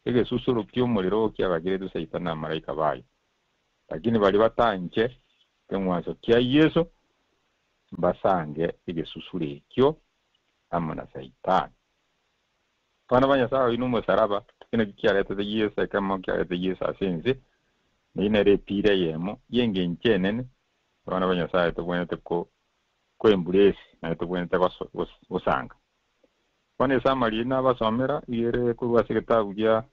egesusuro ki'omorero kiagachiretwe Saitani na abamalaika baye. Lakini baria batanche ekeng'wanso kia Yeso mbasange egesusuro ekio amo na Saitani. Abana ba Nyasae oyio nomosaraba, ekio nakio kiaretete Yeso, ekemo kiaretete Yeso ase ense, neyio nere epiira eyemo y'engencho enene abana ba Nyasae tobwenerete ko ko-embrace naende tobwenerete gosanga. Bono esummary eye nabasomera iga ere korwa ase egetabu gia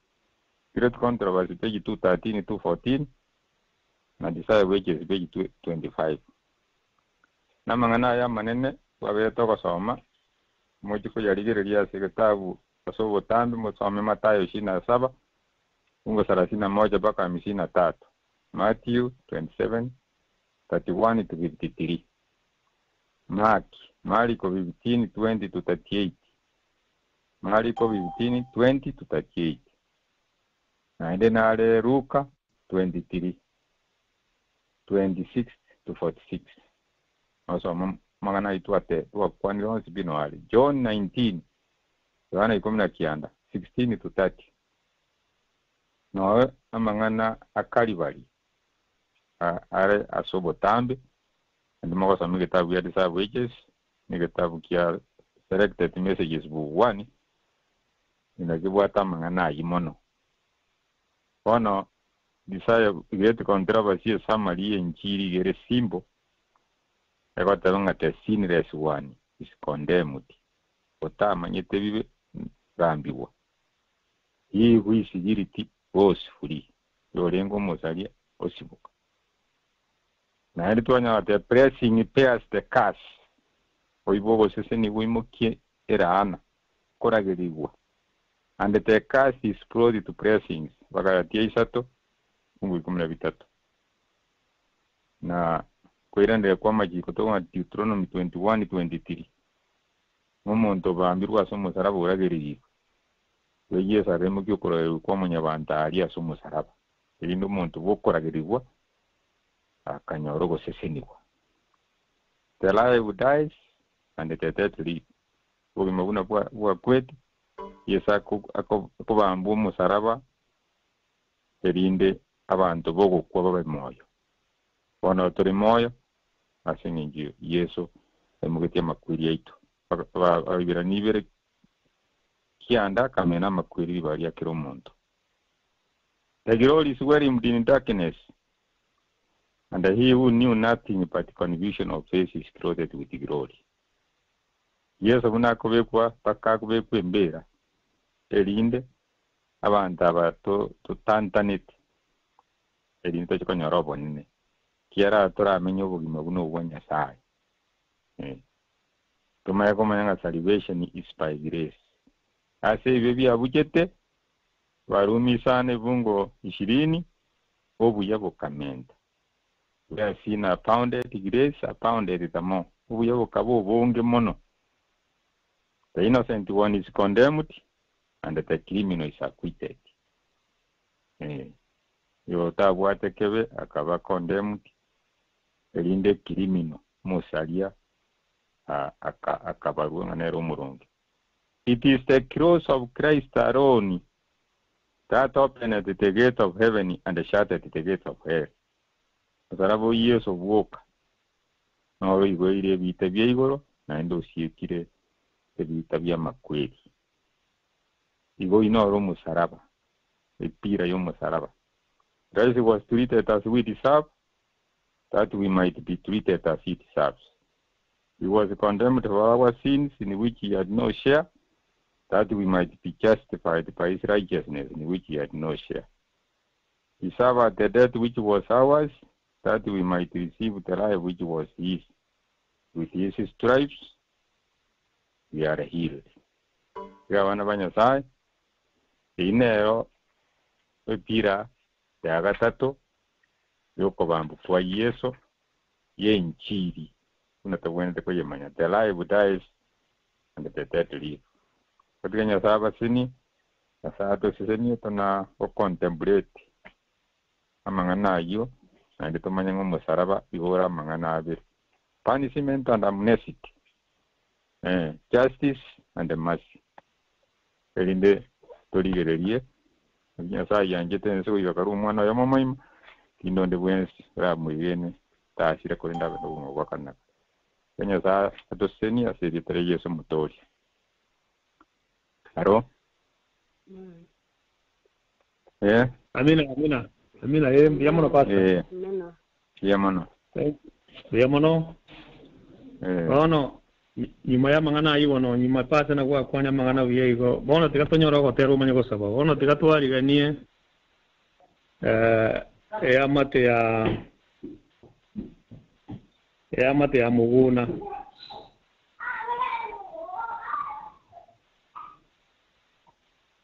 Great Controversy page 213 214 na Desire of Ages page 25. Namang'ana aya amanene twaberete togosoma, mochie koyarigereria ase egetabu ase obotambe mosome Mathayo ishirini na saba fungu thelathini na moja mpaka hamsini na tatu, Matthew 27, 31 to 53. Mark, Mariko 15:20 to 38. Mariko 15:20 to 38. Naende nare Luka 23, 26 to 46. Nosoma amang'ana ayio twate twakwanire onsi pi noare. John 19, Yohana 19, 16 to 30. Noe amang'ana a Kalibari are ase obotambe, naende mogosoma egetabu gia Desire of Ages, na egetabu kia Selected Messages Book 1, nigo kebwate amang'ana ayio mono. Bono Desire Great Controversy esummary y'enchiri iga ere simple, egoteba ng'a the sinless one is condemned, otamanyete bibe gambigwa. He who is guilty goes free, oyorenge omosaria osiboka. Naende twanyora the blessing bears the curse, oibe ogosesenigwa oimokie eraana, koragerigwa, and the curse is brought to blessings, Bagalatia isato, fungu ikomi na bitato. Na koiraneria kw'amachiko tokonyora Deuteronomy 21:23, ng'a omonto obambirwe ase omosaraba oragererigwe, igo Yeso aremokia okoragererigwa kwa mwanyabanto aria ase omosaraba, erinde omonto bw'okoragererigwa akanyora ogosesenigwa. The life dies and the dead live. Obogima buna bwakwete, Yeso akobambwa omosaraba erinde abanto b'ogokwa babe moyo. Bono tore moyo ase engencho Yeso aimogetie amakweri aito. Abaibirania ibere kianda akamena amakweri ribaga ria kera omonto. The glory is welcomed in darkness, and he who knew nothing but confusion of face is clothed with glory. Yeso buna akobekwa mpaka akobekwa embera, erinde abanto aba totantanete, erinde toche konyora obonene, kiara toramenye obogima buna obwa Nyasae. Eh. Tomanye komanya ng'a salvation is by grace. Ase ebibe biabuchete, Warumi isano ebungo ishirini, obuya bokamenta. Where sin abounded, grace abounded the more. Obuya bokaba obonge mono. The innocent one is condemned, and the criminal is acquitted. Eh, oyo otabwate kebe akaba condemned, erinde criminal, omosaria, akabarwa ng'a nere omoronge. It is the cross of Christ alone that openeth the gate of heaven and shutteth the gate of hell. Omosalaba o Yeso bwoka noro oigoeire ebiita bia igoro naende osiekire ebiita bi'amakweri. Igo oyio noro omosalaba, epira y'omosalaba. Christ was treated as we deserve, that we might be treated as he deserves. He was condemned for our sins in which he had no share, that we might be justified by his righteousness in which he had no share. He suffered the death which was ours, that we might receive the life which was his. With his stripes we are healed. Iga abana ba Nyasae, eyio nero epira ya gatato y'okobambwa kwa Yeso y'enchiri buna tobwenerete koyemanya, The live dies and the dead live. Gotiga Nyasae abasenie, Nyasae atosesenie tona gocontemplate amang'ana ayio naende tomanye ng'a omosaraba igo ore amang'ana abere, punishment and amnesty, eh, justice and mercy, erinde torigererie naki Nyasae ayianchete ense goika akarua Omwana oye omomoima, rinde onde bwensi oramoigene tasire korende abe nobogima bwa kare na kare. Igo Nyasae atosesenie ase erieta ria Yeso Omotoori. Aro. Eh. Amina, amina. Amina, eh, mbuya mono pastor. Eh. Mbuya mono. Mbuya mono. Eh. Bono nyuma y'amang'ana ayio bono nyuma pastor na gwakwania amang'ana buya igo bono tiga tonyore ogotera omanye gosaba bono tiga twariganie eh, eamate ya eamate ya Muguna.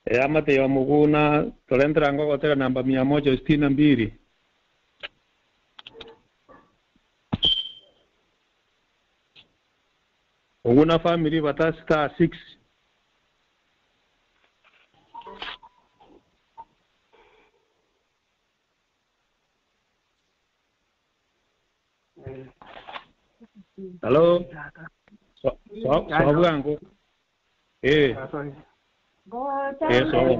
Eamate ya Muguna torentera ango ogotera namba mia moja sitini na mbili. Buna family bata star 6. Hello. So so so bwango. Eh. Eh so.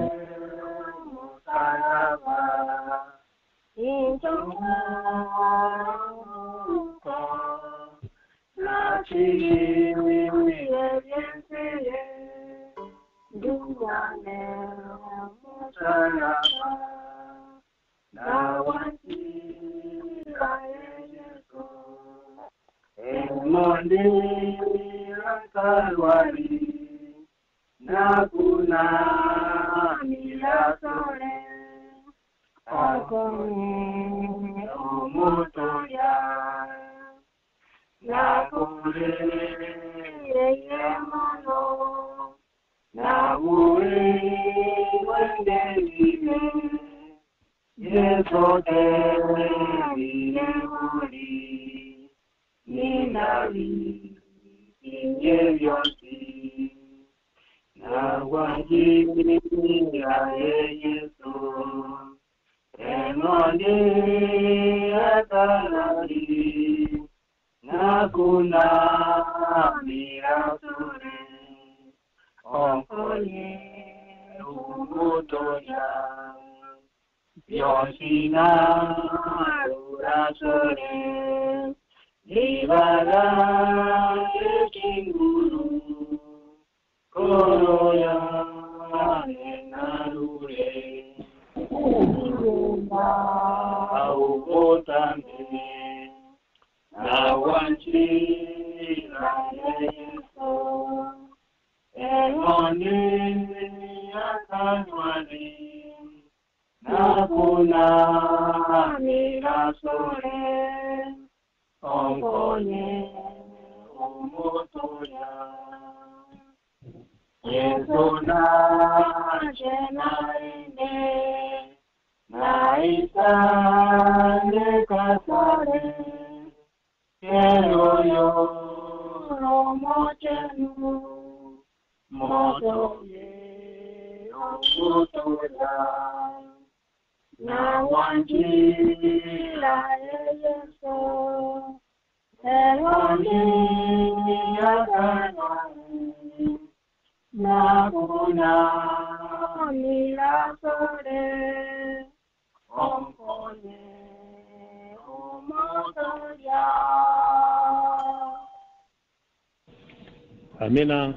Amina.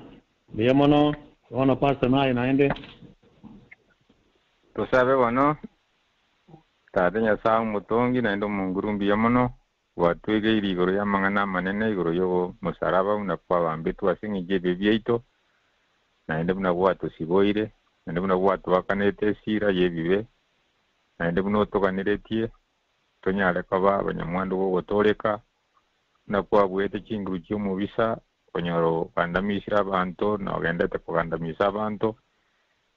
Mbuya mono. Bono pastor naye naende. Tosabe bono tata Nyasaye omotongi naende omonguru mbuya mono gwatwegeire igoro ya amang'ana amanene igoro ya omosalaba buna kwabambetwe ase eng'encho ya ebibe biaito naende buna gwatosiboire naende buna gwatwakanete esira ya ebibe naende buna otoganeretie tonyare koba abanyamwando bogotoreka buna kwabwete chinguru chia omobisa konyora ogandamisire abanto na ogendete kogandamisa abanto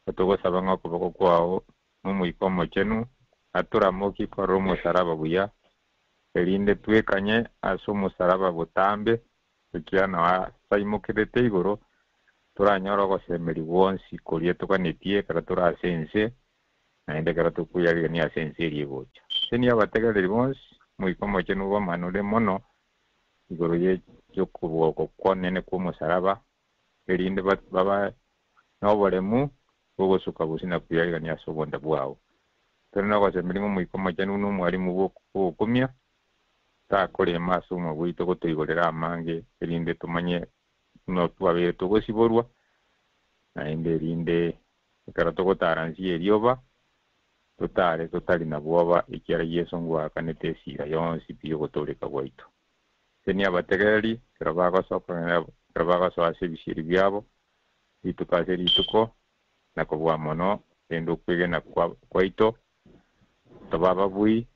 otogosaba ng'a okoboko kwao na omoika omochenu aturamoki korora omosalaba buya erinde twekanye ase omosalaba botambe ekiagera nasaimokerete igoro toranyora ogosemeri bwonsi koria toganetie ekero tore ase ense naende ekero tokoyarigania ase ense eria egocha. Ase nigo abategereri bonsi omoika omochenu bamanore mono igoro y'okoboko kwanene kwa omosalaba erinde babe na oboremu bogosuka gose na kwiyarigania ase obonda bwabo. Tore na ogosemeria ng'a omoika omochenu na omwarimu bwogokumia takorema ase obogima bwaito gotoigorera amange erinde tumanye buna twabeire togosiborwa naende erinde ekero togotara nsi ya erioba totare totari na bwoba ekiagera Yeso ngwakanete esira yonsi pi yogotoreka gwaito. Ase ni abategereri ekero bagosoka ekero bagosoa ase ebisieri biabo rituko ase rituko na kobua mono rende okwegena kwaito tobe ababui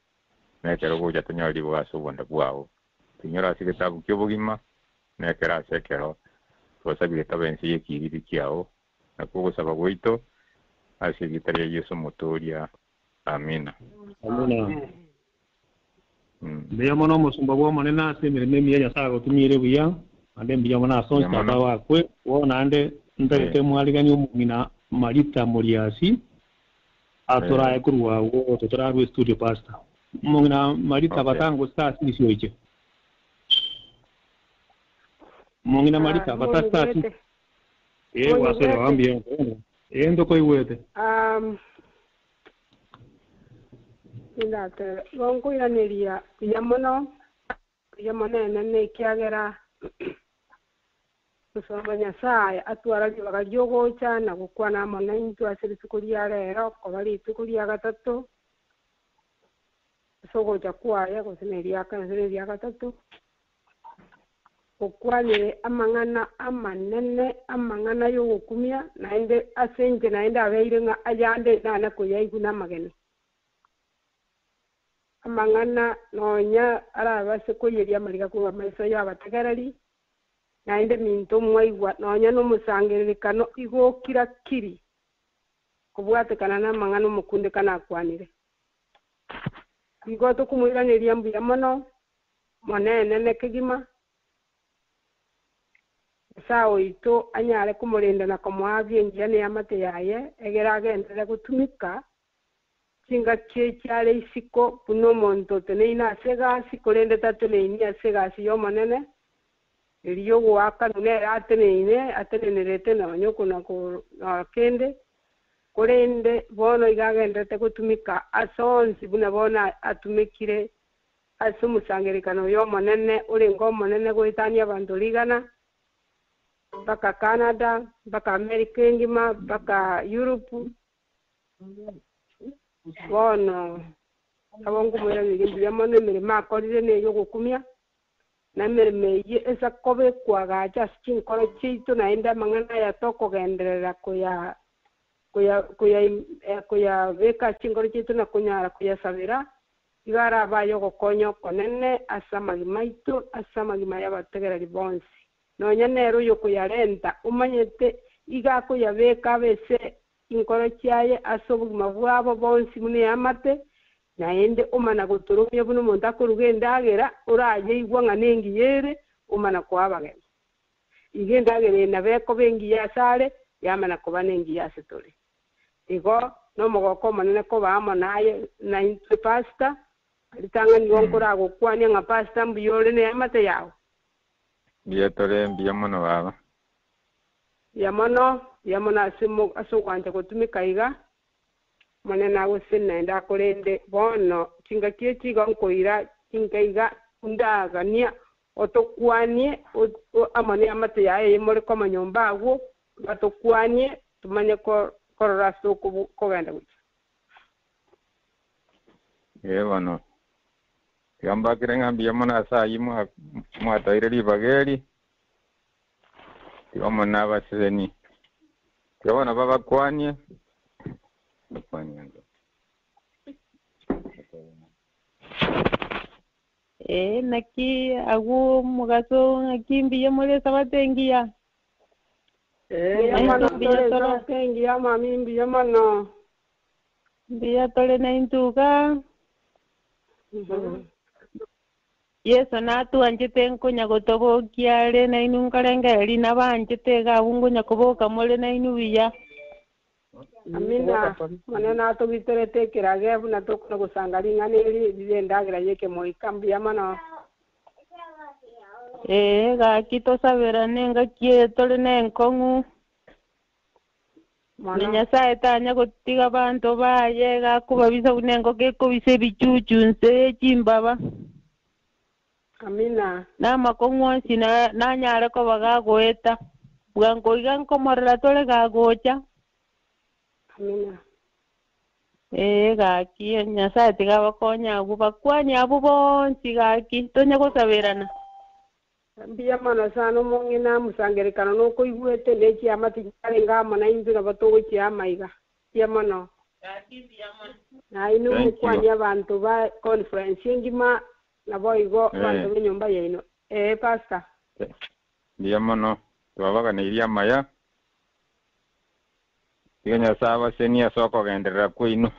na ekero gocha tonyore riboga ase obonda bwabo. Toinyore ase egetabu kia obogima na ekero ase ekero twasabire tobe ense y'ekiriri kiao nakwo ogosaba gwaito ase erieta ria Yeso omotoria. Amina. Amina. Mbuya mono omosomba bw'Omonene ase emeremo emiya Nyasae agotumiire buya. Naende mbuya mono ase onsi Mbuya mono. tata bakwe, bono naende ntagete mwariganie omong'ina Marita Moriasi atorae korwa agwo totararwa estudio pastor. Omong'ina Marita batango star six oiche. Omong'ina Marita bata star six. Monigwete. Ee gwasore Monigwete. baba mbuya mono. Ee ntokoigwete. Um, nindatebe, igo nkoiraneria buya mono, buya mono enene ekiagera Gosomba Nyasae atwara ribaga ri'ogocha na gokwana amo naintwe ase rituko ria rero, koba rituko ria gatato ase ogocha kwaye, gose neria kane gose neria gatato, okwanire amang'ana amanene, amang'ana y'ogokumia, naende ase inche naende abeire ng'a ayande nane koyaigwa namageni. Amang'ana nonya arabe ase koiyeria amariga korwa amaiso y'abategereri, naende minto mwaigwa nonya nomosangererekano igo okira kiri, kobwatekana namang'ana omokundekano akwanire. Igo tokomoiraneria mbuya mono, Monene kegima, Nyasae oito anyare komorenda na komoa afya engiya neamate yaye, egere agenderere gotumeka chingaki echi are isiko buna omonto oteneine ase egasi, korende tateneini ase egasi y'Omonene, erio ogoakanwa nere ateneine, atenenerete nonya okona kende, korende bono iga agendererete gotumeka ase onsi buna bono atumekire ase omosangererekano oyo omonene, orenge omonene goetania abanto rigana, mpaka Canada, mpaka America engima, mpaka Europe. Bono nabo nkomoiraneria mbuya mono emeremo akorire ney'ogokumia, na emeremo eyio ase kobekwa agacha ase chinkoro chiaito naende amang'ana aya tokogenderera koya koya koya koyabeka ase chinkoro chiaito na konyara koyasabera, iga arabe aye ogokonya okonene ase amagima aito, ase amagima y'abategereri bonsi. Nonya nere oyokoyarenta, omanyete iga akoyabeka abe ase chinkoro chiaye ase obogima bwabo bonsi buna eamate, naende omana gotoromia buna omonto akoruga endagera, orayeigwa ng'a nengiya ere, omana koa abageni. Iga endagera eye nabo ekoba engiya asare, yamana koba nengiya ase tore. Igo nomogoko omonene koba amo naye naintwe Pastor, ritang'ani igo nkoragokwania ng'a Pastor mbuya ore neamate yao. Mbuya tore, mbuya mono baba. Mbuya mono, mbuya mono ase ase ogwancha gotumeka iga, Omonene agosesenie naende akorende. Bono chingaki echi igo nkoira chinka iga ndagania otokwanie amo neamate yaye eye more koma nyomba agwo, batokwanie tomanye korora ase tokogenda gochia. Ee bono, tiga mbakere ng'a mbuya mono ase ayio mwatoire ribaga eri, tiga Omonene abasesenie. Tiga bono babakwanie, bakwanie ango. Ee, naki agwo omogaso ng'aki mbuya more Esabato engiya? Mbuya mono tore Esabato engiya mami, mbuya mono. Mbuya tore naintwe iga. Yeso natwanchete nkonya gotobokia are nainwe nkorengereria nabanchete iga abwo nkonya koboka more nainwe buya. Amina. Omonene atogiterete ekerage buna tokona gosanga ring'ana eri rire endagera y'ekemoika. Mbuya mono. Ee, gaki tosaberane engaki eye tore nenkong'u. Na Mono. Nyasae tanya gotiga abanto baye, gakobabisa buna engoko ekobisa ebichuchu inse ye chimbaba. Amina. Na amakong'u onsi nanyare koba gagoeta. Bwango iga nkomorora tore gagocha. Amina. Ee, gaki, Nyasae tiga abakonye agwo, bakwanie abwo bonsi gaki, tonya gosaberana. Mbuya mono sana omong'ina mosangererekano nokoigwete, ne chiama tichiarenge amo naintwe nabo togochiama iga. Mbuya mono. Gaki mbuya mono. Nainwe Thank you. mokwanie abanto ba conference engima, naboigo abanto b'enyomba yaino. Ee, Pastor. Mbuya mono, twabaganeirie amaya. Tiga Nyasae abasenie ase okogenderera kwaino.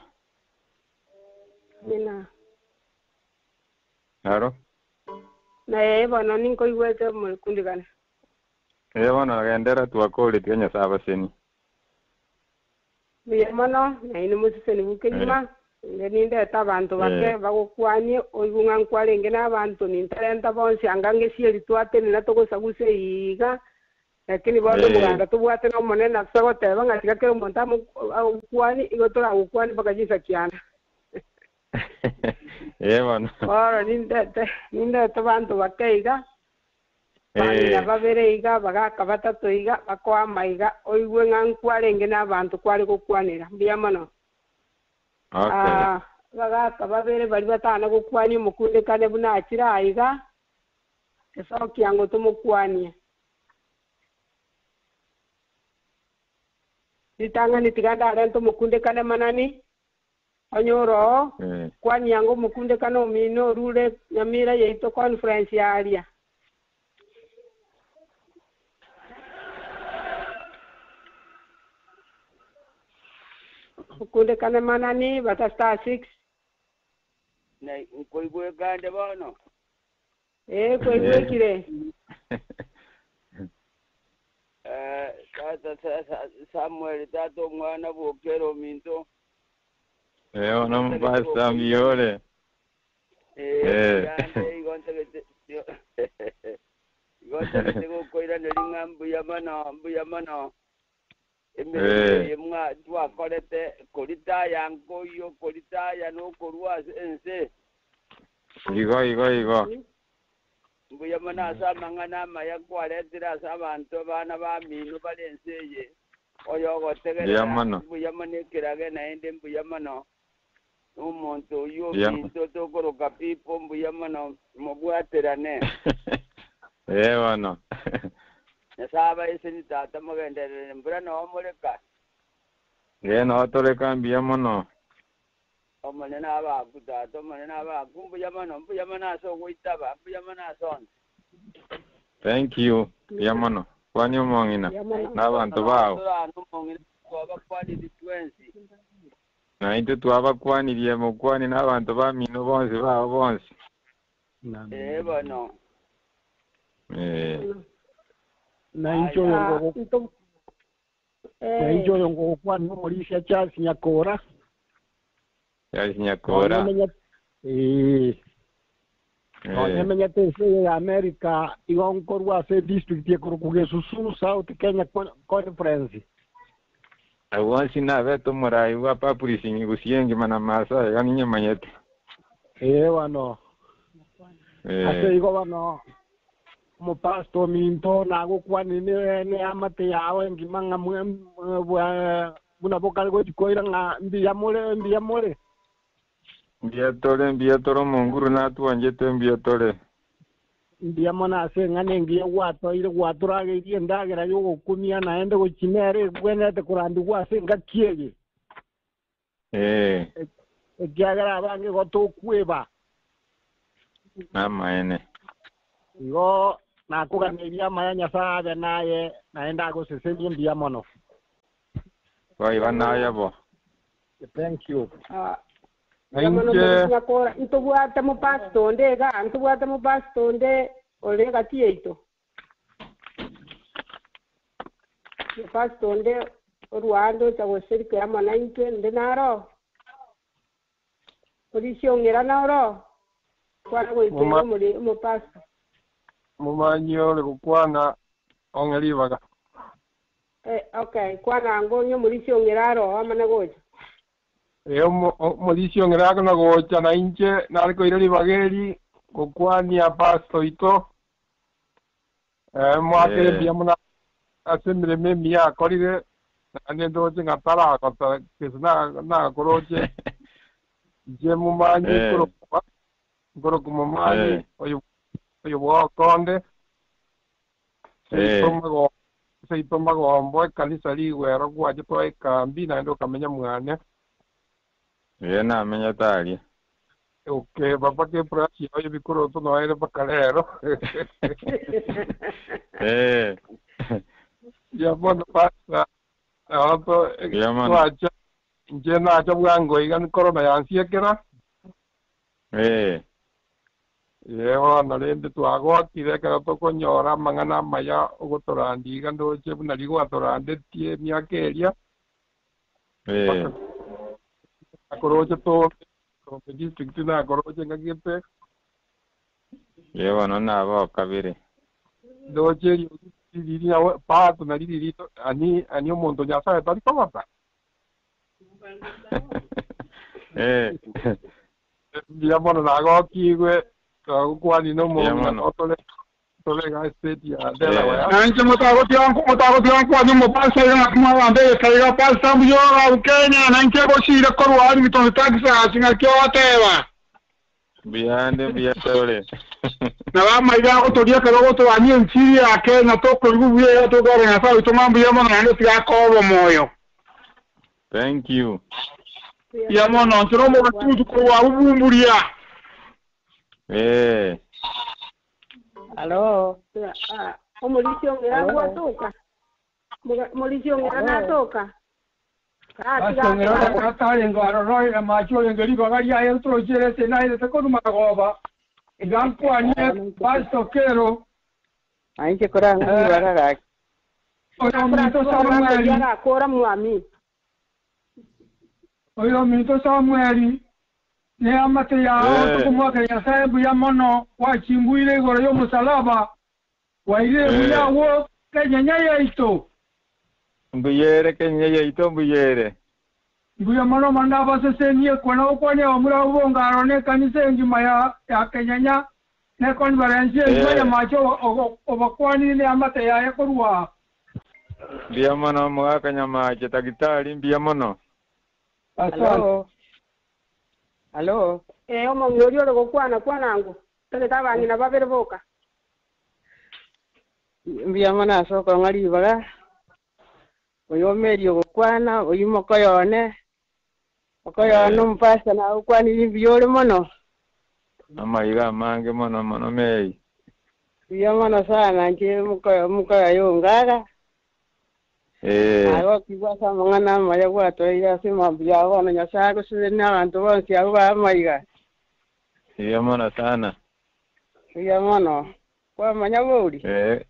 Amina. Aro. Naye bono ninkoigwete omokundekane. Eh bono gendera twakore tiga Nyasaye abaseni. Mbuya mono, nainwe moseseni kegima, inde nindete abanto bake bagokwanie, oigwe ng'a nkwarenge nabanto, nintarenta bonsi anga ngesieri twatenena togosagusa iga, lakini bono omoganda tobwate n'Omonene ase agoteba ng'a tiga kera omonto agokwanie, igo toragokwanie mpaka chinsa kianda. Ee bono. Bono nindete, nindete abanto bake iga, Bang'ina babere iga, bagaka batato iga, bakoama iga, oigwe ng'a nkwarenge nabanto kware gokwanera. Mbuya mono. Bagaka babere baria batana gokwania omokundekane buna achire aa iga, esokia ngo tomokwanie. Ritang'ani tiga ndarente omokundekane manani, Onye ore oo, kwania ng'a omokundekano omino orure nyamira yaito conference aaria. Mokundekane manani bata star six. Na nkoigweka nde bono? Ee, kwaigwekire. Tata Samuel, tata omwana bw'okera ominto. Ee, bono Pastor mbuya Ee, yande igo ntagete igo ntagete gokoiraneria ng'a mbuya mono, mbuya mono. Emeremo eye mwa twakorete koritaya nkoyio, koritaya nokorua ase ense. Igo, igo, igo. Mbuya mono ase amang'ana amaya kwaretire ase abanto abana bamino bare ense eye. Mbuya Oyogotegerera, mono. mbuya mono ekerage naende mbuya mono nomonto oyio Mbuya ominto tokoroka Pipo, mbuya mono mobwaterane. Ee bono. Nyasae abaeseni tata mogenderere mbura noo moreka. Ee noo toreka mbuya mono. Omonene abaakwe tata Omonene abaakwe mbuya mono mbuya mono ase ogoitaba mbuya mono ase onsi. Thank you mbuya mono. Kwania omong'ina na abanto bao. Torane omong'ina twabakwanirie twensi. Na intwe twabakwanirie mokwanie na abanto bamino bonsi bao bonsi. Ee bono. Ee. Na inche oyo ngogo- na inche oyo ngogokwana omorisia Charles Nyakora. Charles Nyakora. Nonya menyete- Ee. Nonya menyete ense eye ya America igo nkorwa ase edistrict ekorokwa Gesusu South Kenya Conference. Abwo bonsi nabete omorai bwa publishing gusii engima na Maasai iga ninyemanyete. Ee bono. Ase igo bono omopastor ominto nagokwanire neamate yao engima ng'a buna bokare gochia koira ng'a mbuya more, mbuya more. Mbuya tore, mbuya tore Omonguru natwanchete mbuya tore. Mbuya mono ase eng'ana engiya gwatoire, gwatorageirie endagera y'ogokumia, naende gochia nere egwenerete korandigwa ase engaki eye. Ee. Ekiagera abange igo tokweba. Namaene. Igo nakoganeirie amaya Nyasae abe naye, naende agosesenie mbuya mono. Boigo naye bo. Thank you. Mbuya mono Inche- Nyakora, ntobwate mopastor onde igaa, ntobwate mopastor onde ore egati yaito. Mopastor onde orwande ocha goserikera amo naintwe, nde naro. Orisia ong'ira noro, kwana goikera Moma- omori omopastor. Momanyi ore gokwana ong'e ribaga. Eh, okay, kwana ango onye omorisia ong'ira aro amane gocha. Ee, omorisia ong'ira akona gocha na inche nare koira ribaga eri gokwania pastor oito. Eh, moakere mbuya mono ase emeremo emiya akorire, naende ndoche ng'a taragosa gese nagakoroche. Inche momanyi nkorokwa, nkorokwa momanyi oyo oyo bwokonde. Seito seito magombo ekanisa rigwero gwacha twa ekambi naende okamenya mwane. Ee namenyete aria. Okay, baba ke brush yao y'ebikoroto noere mpaka rero. Ee. Ya bono pastor, nabo to Mbuya mono. twacha inche nacha bwango iga corona yansiekera. Ee. Ee bono rende twagokire ekero tokonyora amang'ana amaya ogotorandia iga ndoche buna rigwatorandetie emiaka eria. Eh. Nakoroche Tombe, Tombe district nakoroche ngaki gete. Ee bono naba okabere. Ndoche eriogi riri riria pato nari riri ani ani omonto Nyasaye tari kogota. Eh. Mbuya mono nagokigwe twagokwania na Mbuya omong'ina mono. totore tore iga estate ya Delaware. Nainche motagotiga motagotiga nkwanie omopastor iga ng'aki mwabambe egeka iga pastor mbuya ore abwo Kenya nainche gosire korwa Arlington Texas ng'aki ogoteba. Mbuyande mbuya tore. Nabo amaiga agotoria ekero ogotoania enchiri ya Kenya tokoigwa buya iga tokora Nyasae oito ng'a mbuya mono naende tiga akoe obomoyo. Thank you. Mbuya mono inche nomogatutu korwa abwo bumburia. Eh. Alo. Omorisia ong'ira ngwatoka. Omorisia ong'ira natoka. Ase ong'ira gatarenge aroro amache orenge ribaga riaye ntorochiere ase nairete korwa magoba, iga nkwanie Pastor Kero. Ainche korang'a ribaga gaki. Oyominto Samueli. Arakora mwami. Oyominto Samueli, neamate yao tokomwakera Nyasaye mbuya mono gwachimbuire igoro y'omosalaba, gwairire buya agwo kenyenya yaito. Mbuyere kenyenya yaito mbuyere. Mbuya mono manda abasesenie kwana gokwania abamura abwo bongaro na ekanisa engima ya ya kenyenya na econference engima Nyamache obakwanire neamate yaye korwa. Mbuya mono omogaka Nyamache tagitari mbuya mono. Alo. Alo. Eh, omong'ina oria ore gokwana kwana ango, tagete abang'ina babere boka. Mbuya mono ase okong'a ribaga, oyomerie ogokwana, oyio mokoyone, okoyone omopastor nagokwanirie mbuya ore mono. Amaiga amange mono mono Mary. Mbuya mono sana inche mokoyo mokoyo ongaga. Nagokigwa ase amang'ana amaya gwatoire ase mambia aya bono Nyasae agosesenie abanto bonsi abwo b'amaiga. Mbuya mono sana. Mbuya mono. Kwamanya bori? Eh,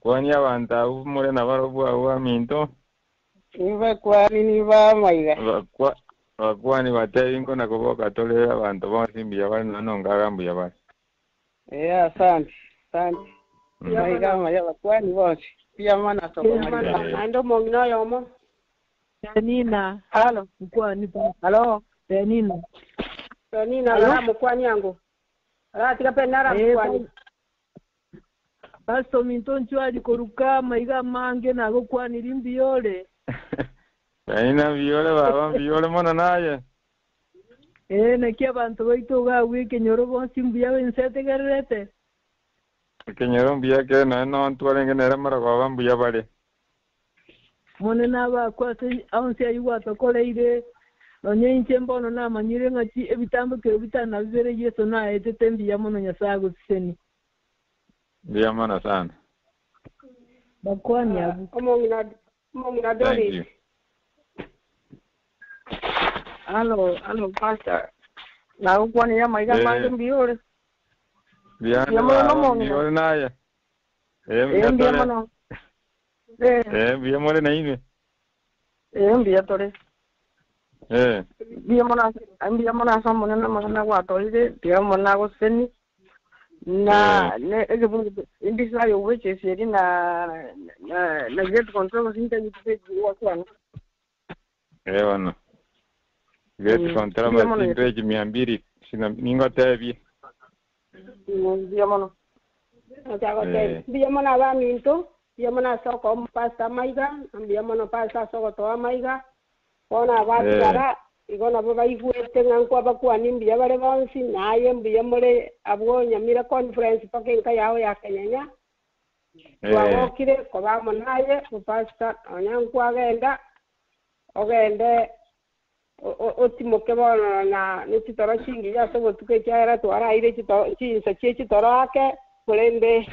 kwania abanto abwo more nabarobwo abwo aminto. Nibakwani nib'amaiga. Bakwa bakwani batebi nkona koboka tore abanto bonsi mbuya bare nonya nongaga mbuya bare. Eh, asante, asante. Maiga amaya bakwani bonsi. Mbuya mono ase okomarigana. Naende omong'ina oyomo. Penina. Halo. Mkwani Halo. Penina. Penina aramokwani ango. Aratiga Penina aramokwani. Pastor minto nchwari koruka amaiga amange nagokwaniri mbuya ore. Penina mbuya ore baba mbuya ore mono naye. Ee naki abanto baito iga abwo ekenyoro bonsi mbuya ense etegererete. Ekenyoro mbuya kere nonya nontwe arenge nere marogoba mbuya bare. Monene abakwe ase onsi ayio gwatokoreire, nonya inche mbono namanyire ng'a chi ebitambokero bitano na bibere Yeso naetete mbuya mono Nyasae agosesenie. Mbuya mono sana. Bakwanie abwo. Omong'ina omong'ina Thank Doris. you. Alo, alo pastor. Nagokwanire amaiga amange mbuya ore. Mbuya Mbuya mono baba nomong'ina. mbuya ore naye. Eh Eh, mbuya mbuya tore. mono. Eh, Eh mbuya more nainwe. eh, mbuya tore. Eh. Mbuya mono ase mbuya mono ase omonene amang'ana gwatorire, mbuya mono agoseseni. Na ne egebugu indisa yogochesa eri na na na great controversy interview gwakwana. Eh bono. Great Mbuya mono controversy page mia mbili sina ningotebie. Mbuya mono. Ochagotebi. Mbuya mono abaminto, mbuya mono ase okoa omopastor amaiga, na mbuya mono pastor ase ogotoa amaiga. Bono abatigara igo nabo baigwete ng'a nkwabakwani mbuya bare bonsi, naye mbuya more abwo Nyamira conference mpaka enka yao ya Kenyenya. Twagokire koba amo naye omopastor, nonya nkwagenda, ogende otimoke bono na ne chitoro chingiya ase obotuko ekiagera twaraire chitoro chinsa chie chitoro ake, korende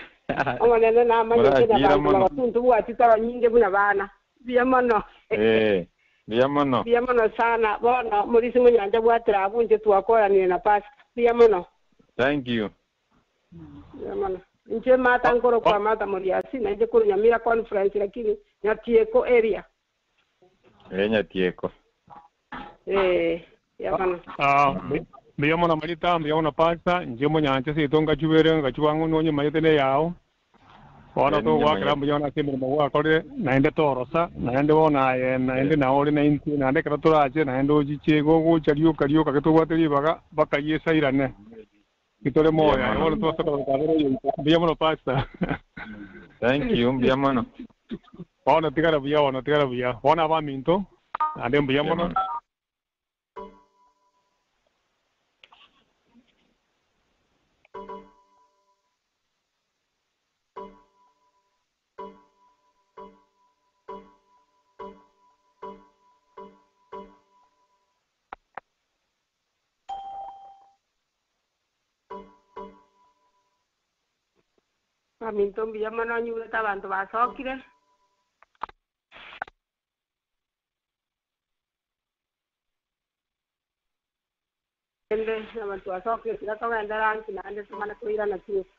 Omonene namanyete Morachire nabanto mono. bagatwa ntobwati chitoro nyinge buna bana. Mbuya mono. Eh, mbuya mono. Mbuya mono sana. Bono morisia monyancha bwatera abwo inche twakoranire na pastor. Mbuya mono. Thank you. Mbuya mono. Inche Martha nkorokwa Martha Moriasi, nainche korwa Nyamira Conference lakini Nyatieko area. Eh, Nyatieko. Eh, mbuya mono. Ah, mbuya mono Marita, mbuya mono Pastor, inche omonyancha seito ngachubere ngachuba ng'o nonye manyete ne yao. Bono Eh, togoakera ninyamanyete. mbuya mono ase emeremo gwakorire, naende torosa, naende bono aye, naende nao ore naintwe, naende ekero torache, naende ochiche igo ogocha rioka rioka ake tobwate ribaga, mpaka Yeso airane. Titore Mbuya moyo aye mono. bono twase korora kabere oyoito. Mbuya mono Pastor. Thank you, mbuya mono. Bono tigara buya bono tigara buya. Bono abaminto, naende mbuya Mbuya mono. mono. Baminto mbuya mono nyigwete abanto basokire. Ende abanto basokire tiga togende lunch naende tumane koirana ching'iti.